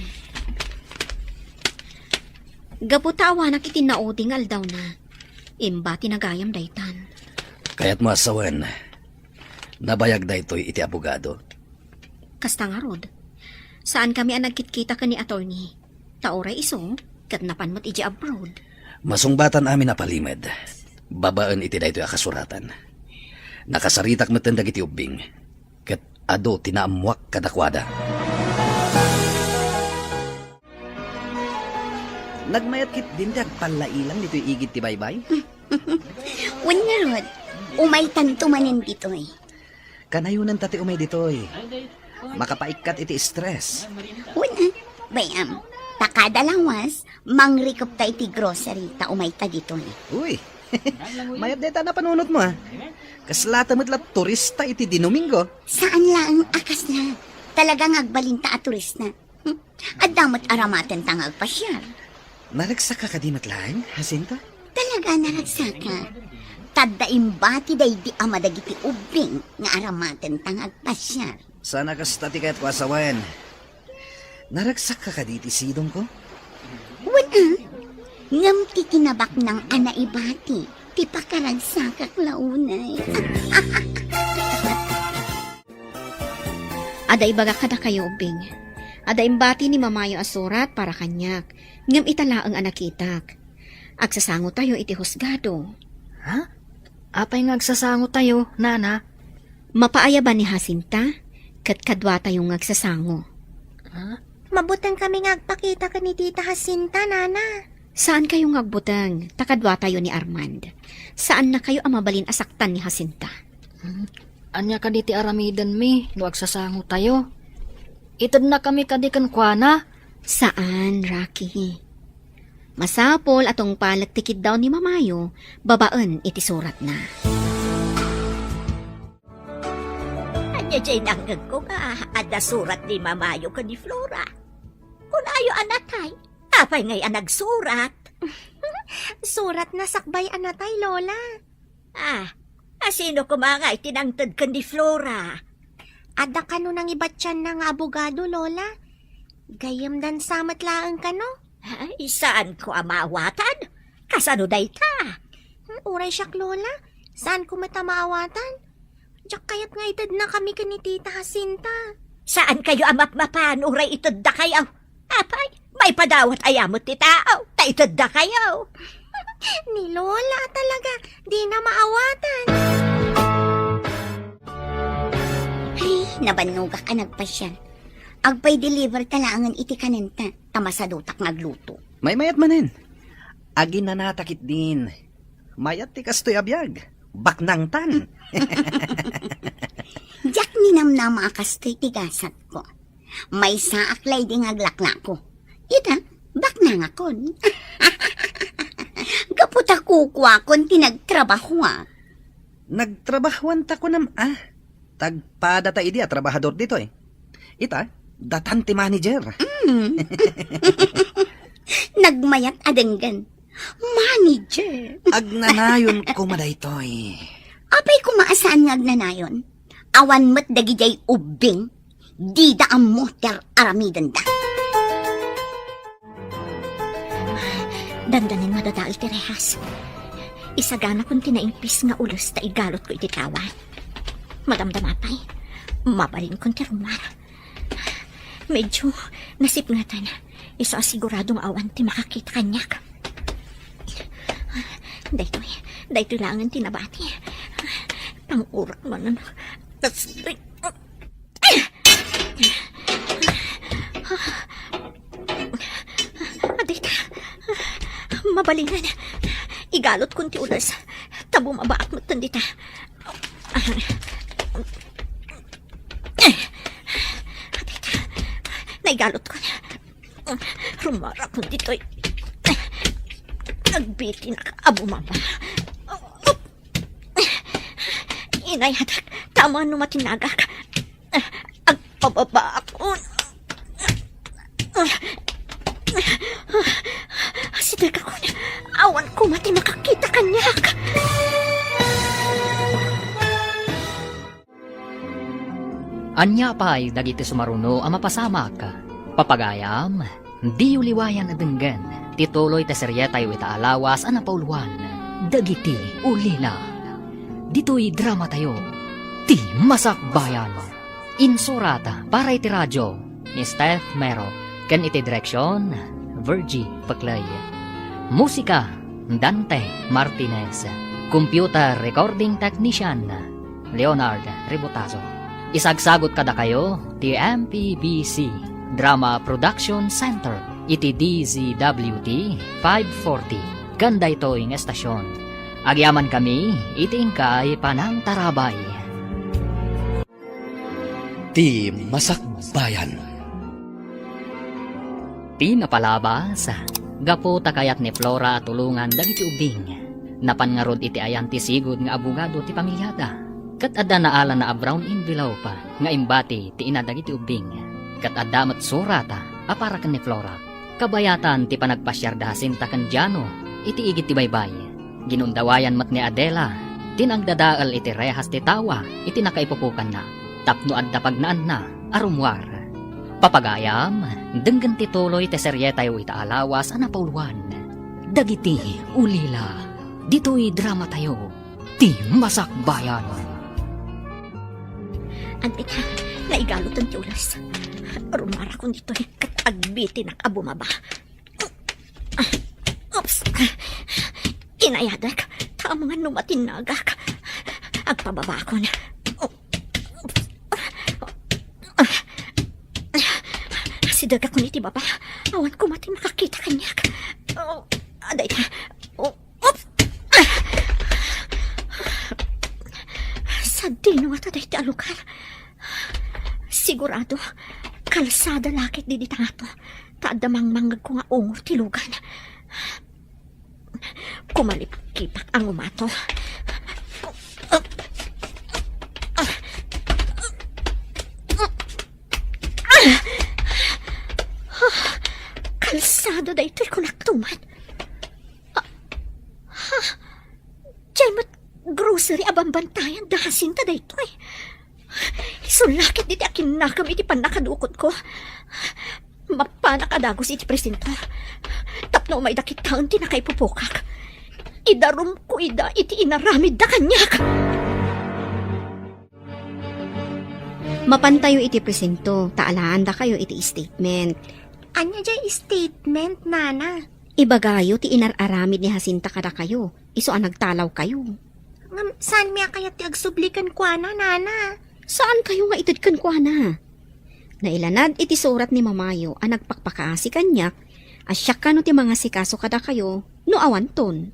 gapu ta awanak iti naudi nga aldawna, imbati na gayam daytan. Kayatmo a sawen, nabayag daytoy iti abogado. Kasta ngarud, saan kami a nagkitkita ken ni attorney. Ta uray isu, ket napan met idiay abroad. Masungbatan amin a palimed, babaen iti daytoy a kasuratan. Nakasaritak metten dagiti ubbing, ket adu ti naammuak kadakuada. Nagmayat ketdin ti agpallailang ditoy igid ti baybay? Wen ngarud, umaytanto manen ditoy. Kanayonanta ti umay ditoy. Makapaikkat iti stress. Wen, a, bay-am, ta kada lawas, mangrikupta iti grocery ta umayta ditoy. Uy, mayat dayta a napanunotmo, a. Kaslata met la turista iti Dinomingo. Saan laeng a kasla. Talaga nga agbalinta a turista. Hmm, adda met aramatenta nga agpasiar. Naragsakka kadi met laeng, Jacinta? Talaga naragsakka. Ta adda imbati daydi ama dagiti ubbing nga aramatenta nga agpasiar. Saan a kasta ti kayatko a sawen. Naragsakka kadi iti sidongko? Wen, a. Ngem ti kinabaknang a naibati ti pakaragsakak la unay. Adda ibagak kadakayo, ubbing. Adda imbati ni mamayo a surat para kaniak, ngem ita laeng a nakitak. Agsasangotayo iti husgado. Ha? Apay nga agsasangotayo, nana? Mapaayaban ni Jacinta, ket kaduatayo nga agsasango. Ha? Mabuteng kami nga agpakita ken ni Tita Jacinta, nana. Saan kayo nga agbuteng, ta kaduatayo ni Armand. Saan na kayo a mabalin a saktan ni Jacinta. Hmm. Ania kadi ti aramidenmi no agsasangotayo? Itednakami kadi kenkuana? Saan, Rocky. Masapul a tungpalek ti kiddaw ni Mamayo babaen iti suratna. Ania jay nangngegko nga adda surat ni Mamayo ken ni Flora? Kunayo a natay. Apay ngay a nagsurat? Suratna sakbay a natay, Lola. Ah, asino koma ngay ti nangted ken ni Flora? Adda kano nangibatianna nga abogado, Lola. Gayyemdan sa met laeng kano. Ay, saanko a maawatan? Kasano dayta? Hmm, uray siak, Lola. Saanko met a maawatan? Diak kayat nga itednakami ken ni Tita Jacinta. Saankayo a mapmapan uray iteddakayo? Apay, maipadawat aya met ti tao, ta iteddakayo. Ni Lola talaga, dina maawatan. Ay, nabannogak a nagpasiar. Agpay-deliver ta laengen iti kanenta, ta masadutak nga agluto. Maymayat manen. Aginanata ketdin. Mayat ti kastoy a biag. Baknangtan. Diak ninamnama a kastoy ti gasatko. Maysaak laydin nga aglaklako. Ita, baknangakon. Gapu ta kukuakon ti nagtrabahoak. Nagtrabahoanta kunam a. Tagpadata idi a trabahador ditoy. Ita, datan ti manager. Mm. Nagmayat a denggen. Manager. Agnanayon koma daytoy. Apay koma a saan nga agnanayon? Awan met dagidiay ubbing. Dida ammo ti ar-aramidenda. Dandanin madadael ti rehas. Isaganakon ti naimpis nga ules ta igalotko iti tawa. Madamdama pay, mabalinkon ti rummuar. Medyo nasipngetan. Isu a sigurado nga awan ti makakita kaniak. Daytoy, daytoy laengen ti nabati. Pangurak manen. Kas-, Adda ita. Mabalinen. Igalotkon ti ules. Ta bumabaak metten dita. Adda ita. Naigalotkon. Rummuarakon ditoy. Agbitinnak a bumaba. Inayat, ta amangan no matinnagak. Agpababaakon. Asidegakon, awan koma ti makakita kaniak. Ania pay dagiti sumaruno a mapasamak? Papagayam, diyo liwayan a denggen ti tuloy ti serietayo ita a lawas a napauluan, Dagiti Ulila. Ditoy dramatayo, Ti Masakbayan. Insurat para iti radio ni Steph Mero ken iti direksion, Virgie Peclay. Musika, Dante Martinez. Computer recording technician, Leonard Rebotazo. Isagsagut kadakayo ti M P B C Drama Production Center iti D Z W T five forty ken daytoy nga estasion. Agyamankami iti inkay panangtarabay. Ti Masakbayan. Ti napalabas, gapu ta kayat ni Flora a tulongan dagiti ubbing, napan ngarud iti ayan ti sigud nga abogado ti pamiliada. Ket adda naalana a brown envelope nga imbati ti ina dagiti ubbing, ket adda met surat a para ken ni Flora. Kabayatan ti panagpasiar da Jacinta ken Jano iti igid ti baybay. Ginundawayan met ni Adela ti nagdadael iti rehas ti tawa iti nakaipupokanna tapno adda pagnaanna a rummuar. Papagayam, denggen ti tuloy ti serietayo ita a lawas a napauluan, Dagiti Ulila. Ditoy dramatayo, Ti Masakbayan. Adda ita, naigaloten ti ules. Rummuarakon ditoy ket agbitinak a bumaba. Oops. Inayadek, ta amangan no matinnagak. Agpababaakon. Asidegakon iti baba. Awan koma ti makakita kaniak. Oh, adda ita. Oh, oops. Sa Dino ngata daytoy a lugar? Sigurado, kalsada la ketdi dita ngato, ta adda mangmangngegko nga ungor ti lugan. Kumalipkipak a ngumato. Kalsada daytoy, kunakto man. Ah, ha? Diay met grocery a bambantayan da Jacinta daytoy. Isu la ketdi ti akinnakam iti pannakadukotko. Mapanak a dagus iti presinto tapno umayda kitaen ti nakaipupokak. Idarumko ida iti inaramidda kaniak. Mapantayo iti presinto, ta alaandakayo iti statement. Ania diay statement, Nana? Ibagayo ti inar-aramid ni Jacinta kadakayo, isu a nagtalawkayo. Ngem saanmi a kayat ti agsubli kenkuana, Nana. Saankayo nga ited kenkuana? Nailanad iti surat ni Mamayo a nagpakpakaasi kaniak a siak kano ti mangasikaso kadakayo no awanton.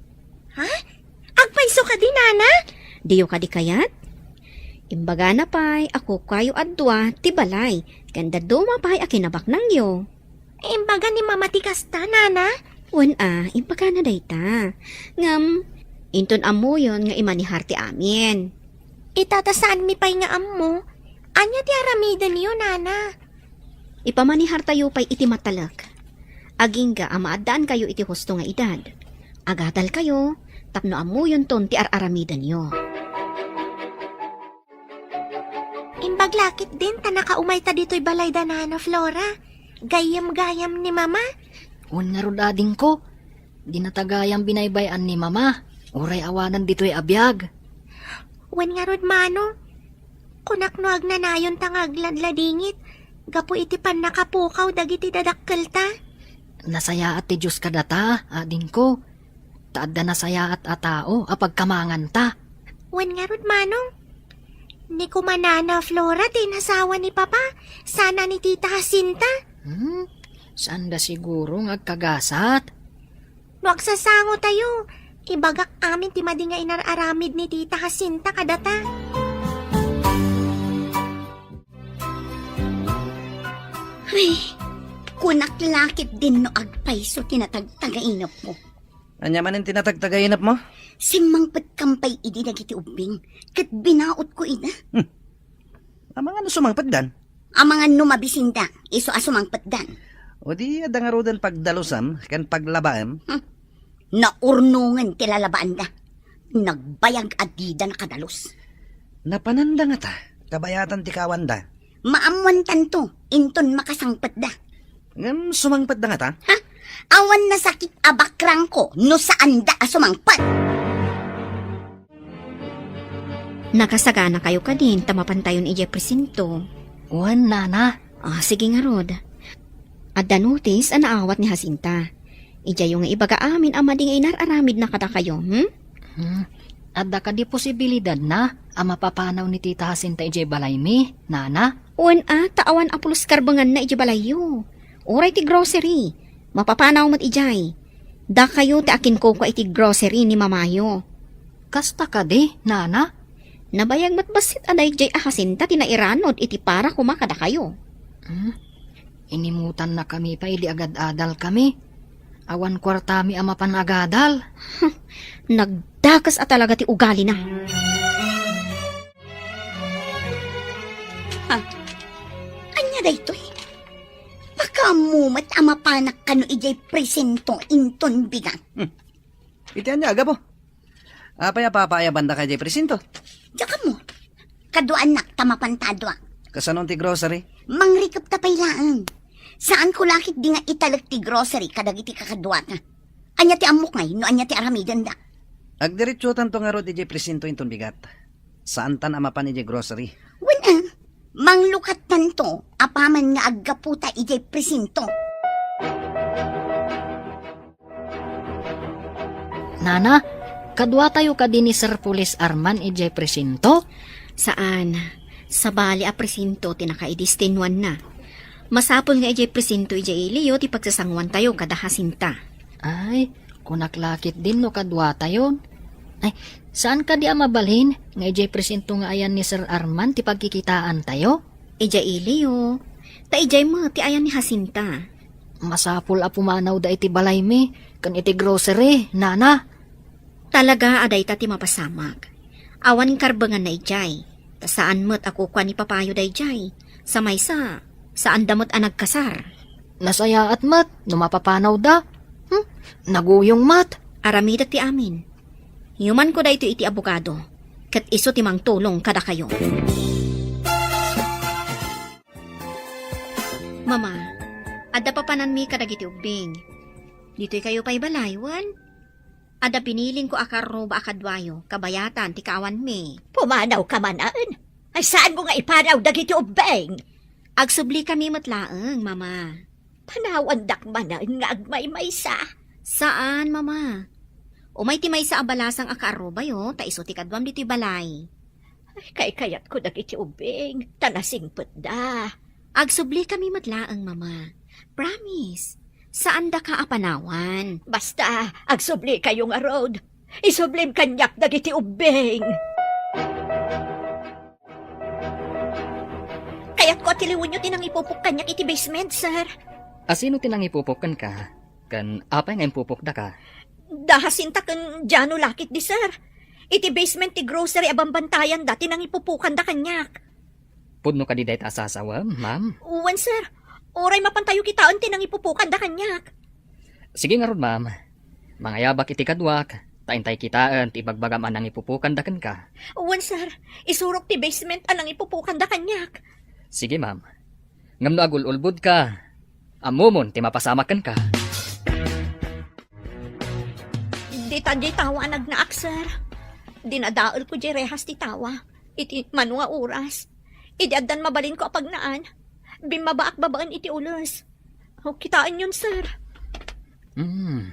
Ha? Agpayso kadi, Nana? Diyo kadi kayat? Imbagana pay a kukuayo a dua ti balay ken dadduma pay a kinabaknangyo. Imbaga ni Mama ti kasta, Nana? Wen a, imbagana dayta. Ngem, inton ammoyon nga imanihar ti amin. Ita ta saanmi pay nga ammo. Ania ti aramidenyo, Nana? Ipamanihartayo pay iti matalek. Agingga a maaddaankayo iti husto nga edad. Agadalkayo tapno ammoyonton ti ar-aramidenyo. Imbag la ketdin ta nakaumayta ditoy balay da Nana Flora. Gayyem-gayyem ni Mama. Wen ngarud, adingko, dinata gayam binaybay-an ni Mama, uray awanen ditoy a biag. Wen ngarud, Manong, kunak no agnanayonta nga agladladingit gapu iti pannakapukaw dagiti dadakkelta. Nasayaat ti Dios kadata, adingko. Ta adda nasayaat a tao a pagkamanganta. Wen ngarud, Manong, ni kumanana Flora ti inasawa ni Papa, saan a ni Tita Jacinta. Hmm? Saanda siguro nga agkagasat? No agsasangotayo, ibagak amin ti madi nga inar-aramid ni Tita Jacinta kadata. Ay, kunak la ketdin no agpayso ti natagtagainepko. Ania manen ti natagtagainepmo? Simmangpetkam pay idi dagiti ubbing, ket binaotko ida. Hmm. Amangan no sumangpetdan? Amangan no mabisinda, isu a sumangpetdan. O di, adda ngaruden pagdalusam ken paglabaem? Hmm. Naurnongen ti lalabaanda. Nagbayag a dida nakadalus. Napananda ngata, kabayatan ti kawanda. Maammoantanto, inton makasangpetda. Ngem sumangpetda ngata? Ha? Awan nasakit a bakrangko no saanda a sumangpet. Nakasaganakayo kadin ta mapantayon idiay presinto? Wen, Nana. Ah, sige ngarud. Adda notis a naawat ni Jacinta. Idiayo nga ibaga amin a madi nga inar-aramidna kadakayo, hmm? Hmm. Adda kadi posibilidadna a mapapanaw ni Tita Jacinta idiay balaymi, Nana? Wen a, ta awan a pulos karbenganna idiay balayyo. Uray ti grocery. Mapapanaw met idiay. Dakayo ti akinkukua iti grocery ni Mamayo. Kasta kadi, Nana? Nabayag met bassit a daydiay a Jacinta ti nairanud iti para koma kadakayo. Hmm? Inimutannakami pay idi agad-adalkami. Awan kuartami a mapan agadal. Nagdakes a talaga ti ugalina. Ha? Ania daytoy? Pakaammo met a mapanak kano idiay presinto inton bigat. Hmm. Iti ania, Agabo? Apay a papaayabandaka idiay presinto? Diak ammo. Kaduaannak ta mapanta a dua. Kasano ti grocery? Mangrikepta pay laeng. Saanko la ketdi nga italek ti grocery kadagiti kakaduata. Ania ti ammok ngay no ania ti aramidenda? Agdiretsotanto ngarud idiay presinto inton bigat. Saantan a mapan idiay grocery. Wen a, manglukattanto apaman nga aggaputa idiay presinto. Nana, kaduatayo kadi ni Sir Police Arman idiay presinto? Saan. Sabali a presinto ti nakaidestinuanna. Masapul nga idiay presinto idiay iliyo ti pagsasanguantayo kada Jacinta. Ay, kunak la ketdin no kaduatayon. Ay, saan kadi a mabalin nga idiay presinto nga ayan ni Sir Arman ti pagkikitaantayo? Idiay iliyo. Ta idiay met ti ayan ni Jacinta. Masapul a pumanawda iti balaymi ken iti grocery, nana. Talaga a dayta ti mapasamak. Awan karbenganna idiay. Ta saan met a kukua ni papayo daydiay. Sa maysa, saanda met a nagkasar. Nasayaat met no mapapanawda. Hmm? Naguyong met. Aramidek ti amin. Yumanko daytoy iti abogado, ket isu ti mangtulong kadakayo. Mama, adda papananmi kadagiti ubbing. Ditoy kayo pay balay, wen? Adda binilingko a karruba a kaduayo, kabayatan ti kaawanmi. Pumanawka manen? Ay, saanmo nga ipanaw dagiti ubbing? Agsublikami met laeng, Mama. Panawandak manen nga agmaymaysa? Saan, Mama. Umay ti maysa a balasang a kaarrubayo, ta isu ti kaduam ditoy balay. Ay, kaykayatko dagiti ubbing, ta nasingpetda. Agsublikami met laeng, Mama. Promise, saandaka a panawan. Basta, agsublikayo ngarud. Isublim kaniak dagiti ubbing. Kayatko a tiliwenyo ti nangipupok kaniak iti basement, sir. A sino ti nangipupok kenka? Ken apay nga impupokdaka? Da Jacinta ken Jano lakit di, sir. Iti basement ti grocery a bambantayanda ti nangipupokanda kaniak. Pudno kadi dayta a sasawem, ma'am? Wen, sir. Uray mapantayo kitaen ti nangipupokanda kaniak. Sige ngarud, ma'am. Mangayabak iti kaduak, ta intay kitaen ti ibagbagam a nangipupokanda kenka. Wen, sir. Isurok ti basement a nangipupokanda kaniak. Sige, ma'am. Ngem no agul-ulbodka, ammomon ti mapasamak kenka. Dita diay tawa a nagnaak, sir. Dinadaelko diay rehas ti tawa. Iti mano nga oras. Idi addan mabalinko a pagnaan, bimmabaak babaen iti ules. O, kitaenyon, sir. Hmm.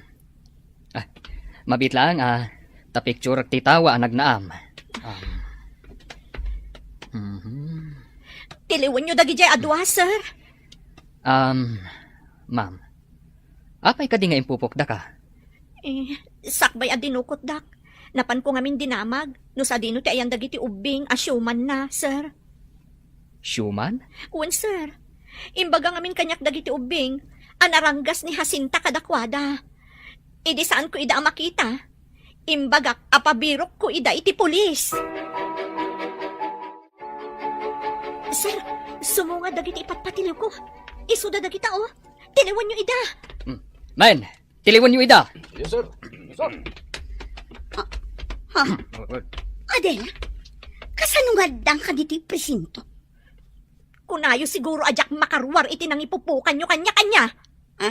Ah, mabiit laeng a, ta picture ti tawa a nagnaam. Um, mhm. Tiliwenyo dagidiay a dua, sir. Um, ma'am, apay kadi nga impupokdaka? Eh, sakbay a dinukotdak. Napanko ngamin dinamag no sadino ti ayan dagiti ubbing a siumanna, sir. Siuman? Wen, sir. Imbaga ngamin kaniak dagiti ubbing a naranggas ni Jacinta kadakuada. Idi saanko ida a makita, imbagak a pabirokko ida iti pulis. Sir, sumunga dagiti ipatpatiliwko. Isuda dagita, oh. Tiliwenyo ida. Hmm. Men, tiliwenyo ida. Yes, sir. Yes, sir. Ha? Adela, kasano nga addaka ditoy presinto? Kunayo siguro a diak makaruar iti nangipupokanyo kaniak, ania? Ha?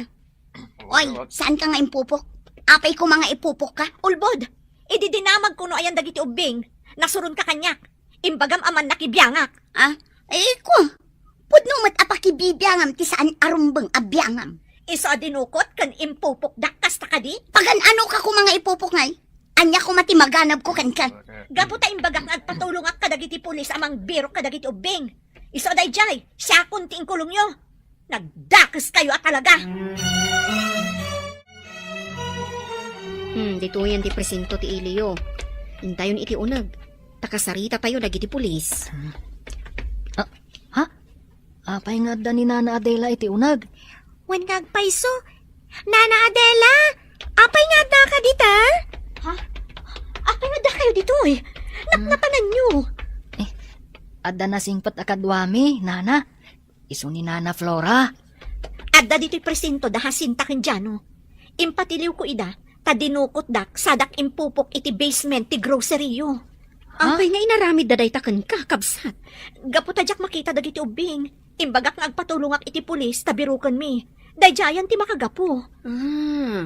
Oy, saanka nga impupok? Apay koma nga ipupokka? Ulbod, idi dinamagko no ayan dagiti ubbing, nasuronka kaniak. Imbagam a mannakibiangak. Ha? Ay, ko. Pudno met a pakibibiangam ti saan a rumbeng a biangam. Isu a dinukot ken impupokdak kasta kadi? Pagan-anoka koma nga ipupok ngay? Ania koma ti maganabko kenka? Gapu ta imbagak nga agpatulongak kadagiti pulis a mangbirok kadagiti ubbing. Isu a daydiay, siakon ti inkulongyo. Nagdakeskayo a talaga! Hmm, ditoyen ti presinto ti iliyo. Intayon iti uneg. Ta kasaritatayo dagiti pulis. Ah, ha? Apay nga adda ni Nana Adela iti uneg? Wen nga agpayso. Nana Adela! Apay nga addaka dita? Ha? Apay nga addakayo ditoy? Napnapananyo. Eh, adda nasingpet a kaduami, Nana. Isu ni Nana Flora. Adda ditoy presinto da Jacinta ken Jano. Impatiliwko ida, ta dinukotdak sadak impupok iti basement ti grocery-yo. Ha? Apay nga inaramidda dayta kenka, kabsat? Gapu ta diak makita dagiti ubbing, imbagak nga agpatulongak iti pulis ta birokenmi. Daydiayen ti makagapu. Ah,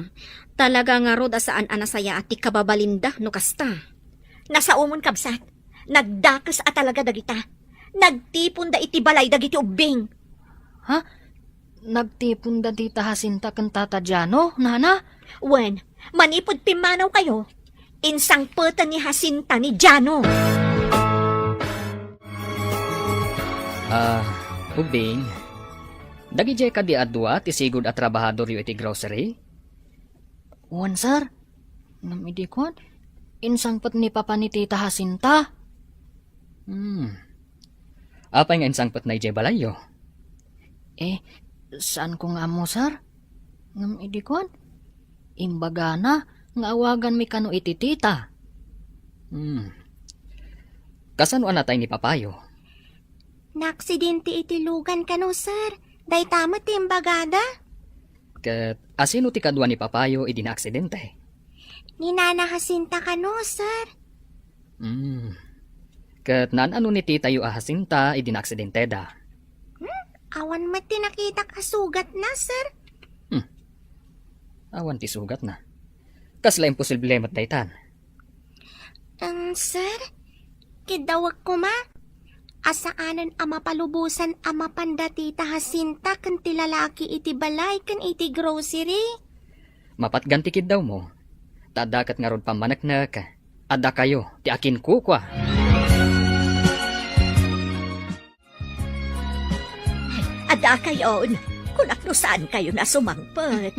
talaga ngarud a saan a nasayaat ti kababalinda no kasta. Nasaomon, kabsat. Nagdakes a talaga dagita. Nagtiponda iti balay dagiti ubbing. Ha? Nagtiponda dita Jacinta ken Tata Jano, Nana? Wen, manipud pimmanawkayo, insangpeten ni Jacinta ni Jano. Ah, ubbing, dagidiay kadi a dua ti sigud a trabahadoryo iti grocery? Wen, sir. Ngem idi kuan, Insangpet ni Papa ni Tita Jacinta. Hmm. Apay nga insangpetna idiay balayyo? Eh, saanko nga ammo, sir. Ngem idi kuan, imbagana nga awaganmi kano iti tita. Hmm. Kasano a natay ni papayo? Naaksidente iti lugan kano, sir. Dayta met ti imbagada. Ket asino ti kadua ni papayo idi naaksidente? Ni Nana Jacinta kano, sir. Hmm. Ket naan-ano ni titayo a Jacinta idi naaksidenteda? Hmm? Awan met ti nakitak a sugatna, sir. Hmm. Awan ti sugatna. Kasla imposible met daytan. Em, sir, kiddawek koma a saanen a mapalubosan a mapan da Tita Jacinta ken ti lalaki iti balay ken iti grocery. Mapatgan ti kiddawmo, ta adda ket ngarud pammaneknek, adda kayo ti akinkukua. Adda kayon, kunak no saan kayo nasumangpet.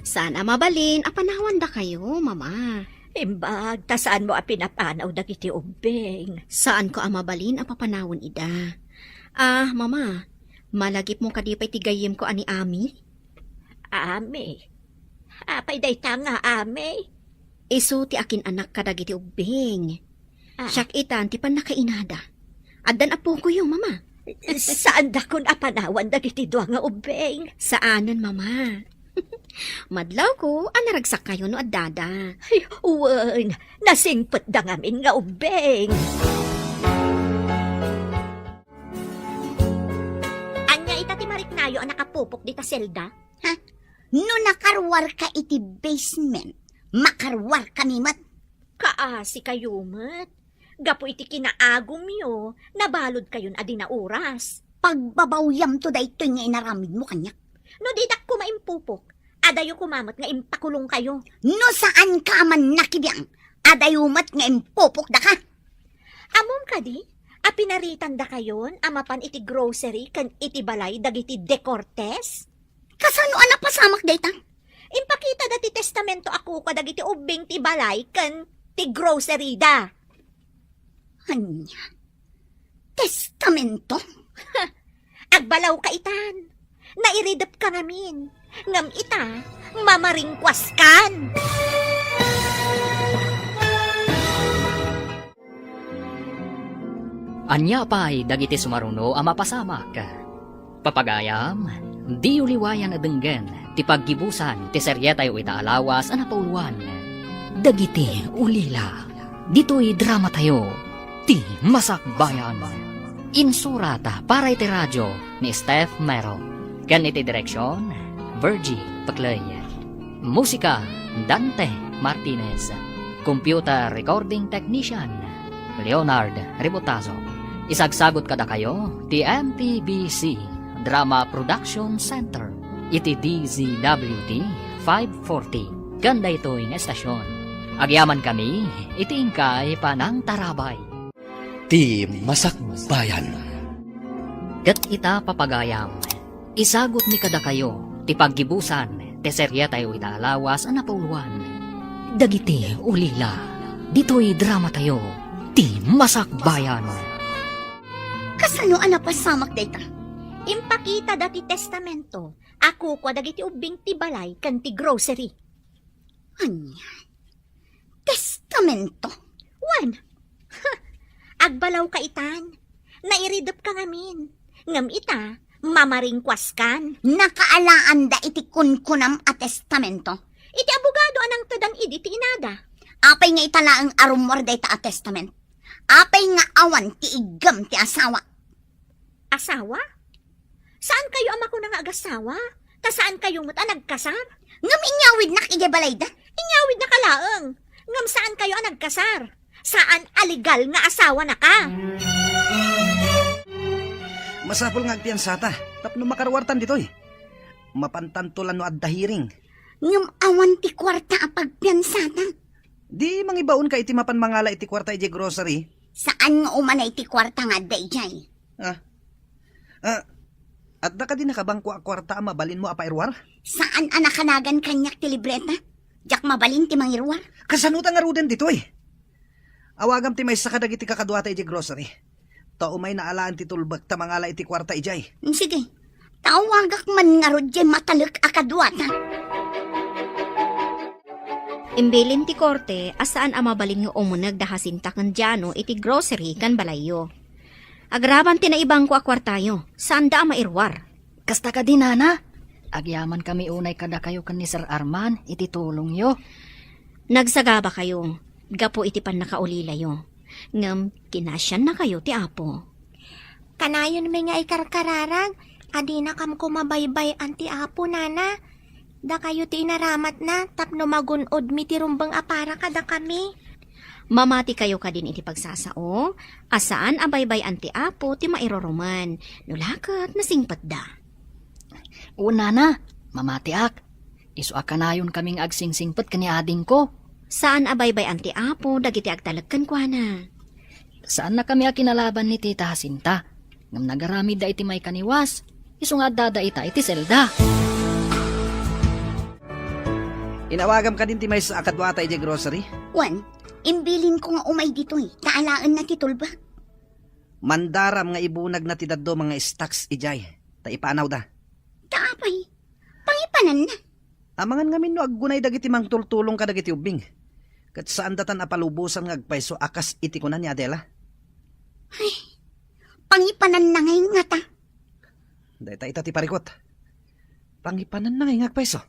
Saan a mabalin a panawanda kayo, Mama. Imbag, ta saanmo a pinapanaw dagiti ubbing. Saanko a mabalin a papanawen ida. Ah, Mama, malagipmo kadi pay ti gayyemko a ni Ami? Ami? Apay dayta nga Ami? Isu ti akin-anak kadagiti ubbing. Ah. Siak itan ti pannakainada. Addan apokoyo, Mama. Saandakon a panawan dagiti dua nga ubbing? Saanen, Mama. Madlawko a naragsakkayo no addada. Ay, wen, nasingpetda ngamin nga ubbing. Ania ita ti mariknayo a nakapupok dita selda? Ha? No nakaruarka iti basement, makaruarkami met. Kaasi kayo met. Gapu iti kinaagumyo, nabaludkayon a di nauras. Pagbabawyamto daytoy nga inaramidmo kaniak. No didak koma impupok, adayo koma met nga impakulongkayo. No saanka a mannakibiang, adayo met nga impupokdaka. Ammom kadi a pinaritandakayon a mapan iti grocery ken iti balay dagiti De Cortes? Kasano a napasamak dayta? Impakitada ti testamento a kukua dagiti ubbing ti balay ken ti groceryda. Ania? Testamento? Agbalawka itan. Nairidepka ngamin. Ngem ita, mamaringkuaskan. Ania pay dagiti sumaruno a mapasamak? Papagayam, diyo liwayan a denggen ti paggibusan ti serietayo ita a lawas a napauluan, Dagiti Ulila. Ditoy dramatayo, Ti Masakbayan. Insurat para iti radio ni Steph Mero, ken iti direksion, Virgie Peclay. Musika, Dante Martinez. Computer recording technician, Leonard Ributazo. Isagsagut kadakayo ti M P B C Drama Production Center iti D Z W T five forty ken daytoy nga estasion. Agyamankami iti inkay panangtarabay. Ti Masakbayan. Ket ita, papagayam, isagutmi kadakayo ti paggibusan ti serietayo ita a lawas a napauluan, Dagiti Ulila. Ditoy dramatayo, Ti Masakbayan. Kasano a napasamak dayta? Impakitada ti testamento a kukua dagiti ubbing ti balay ken ti grocery. Ania? Testamento? Wen. Agbalawka itan. Nairidepka ngamin. Ngem ita, mamaringkuaskan. Nakaalaanda iti kunkunam a testamento? Iti abogado a nangtedan idi ti inada. Apay nga ita laeng a rummuar dayta a testament? Apay nga awan ti iggem ti asawa? Asawa? Saan kayo a makuna nga agasawa? Ta saan kayo met a nagkasar? Ngem inyawidnak idiay balayda. Inyawidnak a laeng. Ngem saan kayo a nagkasar. Saan a legal nga asawa na ka. Masapul nga agpiansata tapno makaruartan ditoy. Mapantanto la no adda hearing. Ngem awan ti kuarta a pagpiansata. Di mangibaonka iti mapan mangala iti kuarta idiay grocery. Saan nga umanay ti kuarta nga adda idiay? Ah. Ah, adda kadi nakabangko a kuarta a mabalinmo a pairuar? Saan a nakanagan kaniak ti libreta? Diak mabalin ti mangiruar. Kasano ta ngaruden ditoy? Awagam ti maysa kadagiti kakaduata idiay grocery. Ta umay naalaan ti tulbek ta mangala iti kuarta idiay. Sige, ta awagak man ngarud diay matalek a kaduata. Imbilin ti korte a saan a mabalin nga umuneg da Jacinta ken Jano iti grocery ken balayyo. Agraban ti naibangko a kuartayo, saanda a mairuar. Kasta kadi, Nana? Agyamankami unay kadakayo ken ni Sir Arman iti tulongyo. Nagsagabakayo gapu iti pannakaulilayo, ngem kinasiannakayo ti Apo. Kanayon met nga ikarkararag a dinakam koma baybay-an ti Apo, Nana. Dakayo ti inaramatna tapno magun-odmi ti rumbeng a para kadakami. Mamatikayo kadin iti pagsasao a saan a baybay-an ti Apo ti mairurumen, no la ket nasingpetda. Wen, Nana, mamatiak. Isu a kanayonkami nga agsingsingpet ken ni adingko. Saan a baybay-an ti Apo dagiti agtalek kenkuana. Saannakami a kinalaban ni Tita Jacinta, ngem nagaramidda iti maikaniwas, isu nga addada ita iti selda. Inawagam kadin ti maysa a kaduata idiay grocery? Wen, imbilinko nga umay ditoy, ta alaenna ti tulbek. Mandaram nga ibunagna ti dadduma nga stocks idiay, ta ipanawda. Ta apay, pangipananna. Amangan ngamin no aggunay dagiti mangtultulong kadagiti ubbing. Ket saandatan a palubosan nga agpayso a kas iti kuna ni Adela. Ay, pangipananna ngay ngata. Dayta ita ti parikut. Pangipananna ngay nga agpayso.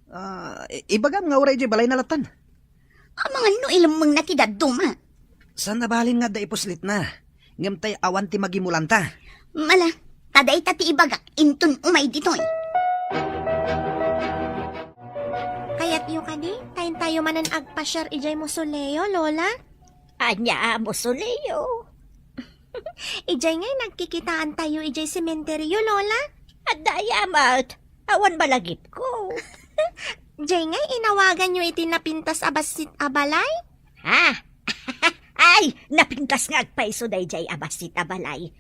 Ah, i-, ibagam nga uray idiay balayna lattan. Amangan no ilemmengna ti dadduma. Saan a balin nga adda ipuslitna, ngem tay awan ti magimulanta. Mala, ta dayta ti ibagak inton umay ditoy. Kayatyo kadi, ta intayo manen agpasiar idiay mausoleo, Lola? Ania a mausoleo? Idiay ngay nagkikitaantayo idiay sementeryo, Lola? Adda aya met. Awan malagipko. Diay ngay inawaganyo iti napintas a bassit a balay? Ha? Ay, napintas nga agpayso daydiay a bassit a balay.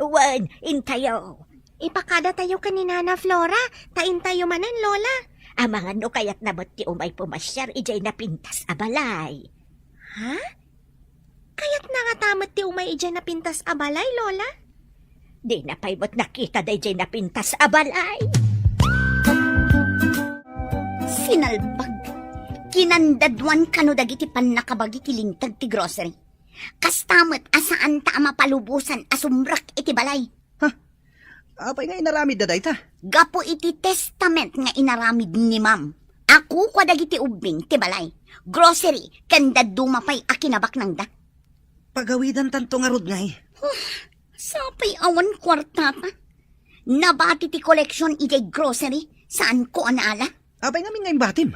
Wen, intayo. Ipakadatayo ken ni Nana Flora, ta intayo manen, Lola. Amangan no kayatna met ti umay pumasiar idiay napintas a balay. Ha? Kayatna ngata met ti umay idiay napintas a balay, Lola? Dina pay met nakita daydiay napintas a balay. Sinalbag. Kinandaduan kano dagiti pannakabagi ti linteg ti grocery. Kasta met a saanta a mapalubosan a sumrek iti balay. Ha? Apay nga inaramidda dayta? Gapu iti testament nga inaramid ni Ma'am, a kukua dagiti ubbing ti balay, grocery, ken dadduma pay a kinabaknangda. Pagawidantanto ngarud ngay. Huh, sapay awan kuartata. Nabati ti koleksion idiay grocery, saanko a naala. Apay ngamin nga imbatim?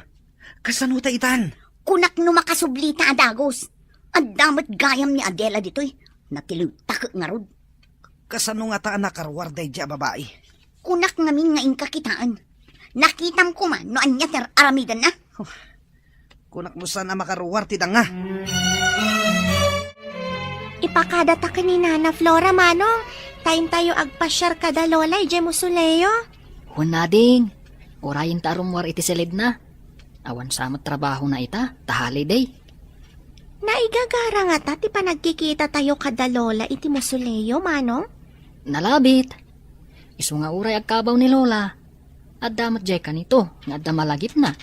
Kasano ta itan? Kunak no makasublita a dagus. Adda met gayam ni Adela ditoy. Natiliwtak ngarud. Kasano ngata a nakaruar daydiay a babai? Kunak ngamin nga inka kitaen. Nakitam koma no ania ti ar-aramidenna. Huh. Kunak no saan a makaruar ti danga. Ipakadata ken ni Nana Flora, Manong, ta intayo agpasiar kada Lola idiay mausoleo. Wen, ading, urayenta a rummuar iti siledna. Awan sa met trabahona ita, ta holiday. Naigagara ngata ti panagkikitatayo kada Lola iti mausoleo, Manong? Nalabit. Isu nga uray agkabaw ni Lola, adda met diay kanito nga adda malagipna.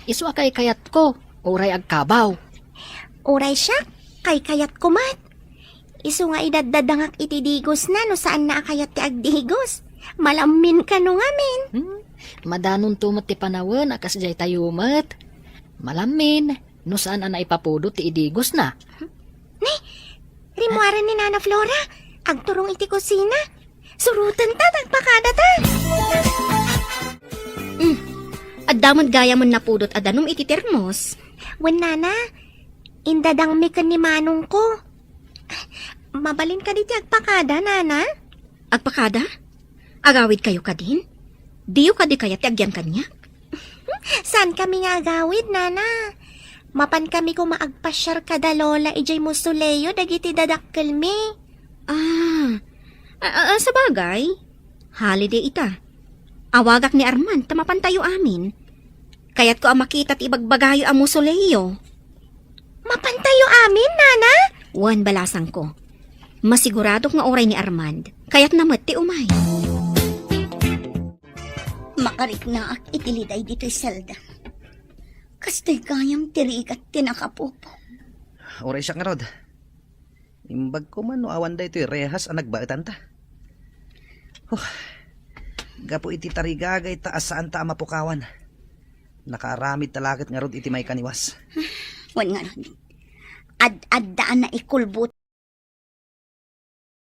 Isu a kaykayatko, uray agkabaw. Uray siak, kaykayatko met. Isu nga idaddadangak iti digosna no saanna a kayat ti agdigos. Malammin kano ngamin. Hmm? Madanonto met ti panawen a kasdiay tayo met. Malammin, no saan a naipapudot ti idigosna. Ne, rimmuaren ni Nana Flora, agturong iti kusina. Surotenta, agpakadata. Mm. Adda met gayamen napudot a danum iti termos. Wen, Nana, indadangmi ken ni manongko. Mabalin kadi ti agpakada, Nana? Agpakada? Agawid kayo kadin? Diyo kadi kayat ti agyan kaniak? Saan kami nga agawid, Nana? Mapan kami koma agpasiar kada Lola idiay mausoleo dagiti dadakkelmi. Ah, a, a, a, sabagay. Holiday ita. Awagak ni Arman ta mapantayo amin. Kayatko a makita ti ibagbagayo a mausoleo. Mapantayo amin, Nana? Wen, balasangko. Masiguradok nga uray ni Armand, kayatna met ti umay. Makariknaak iti liday ditoy selda. Kastoy gayam ti rigat ti nakapupo. Uray siak ngarud. Imbag ko man no awan daytoy rehas a nagbaetanta. Huh. Gapu iti tarigagayta a saanta a mapukawan. Nakaaramid ta laket ngarud iti maikaniwas. Wen ngarud. Ad-adda a naikulbot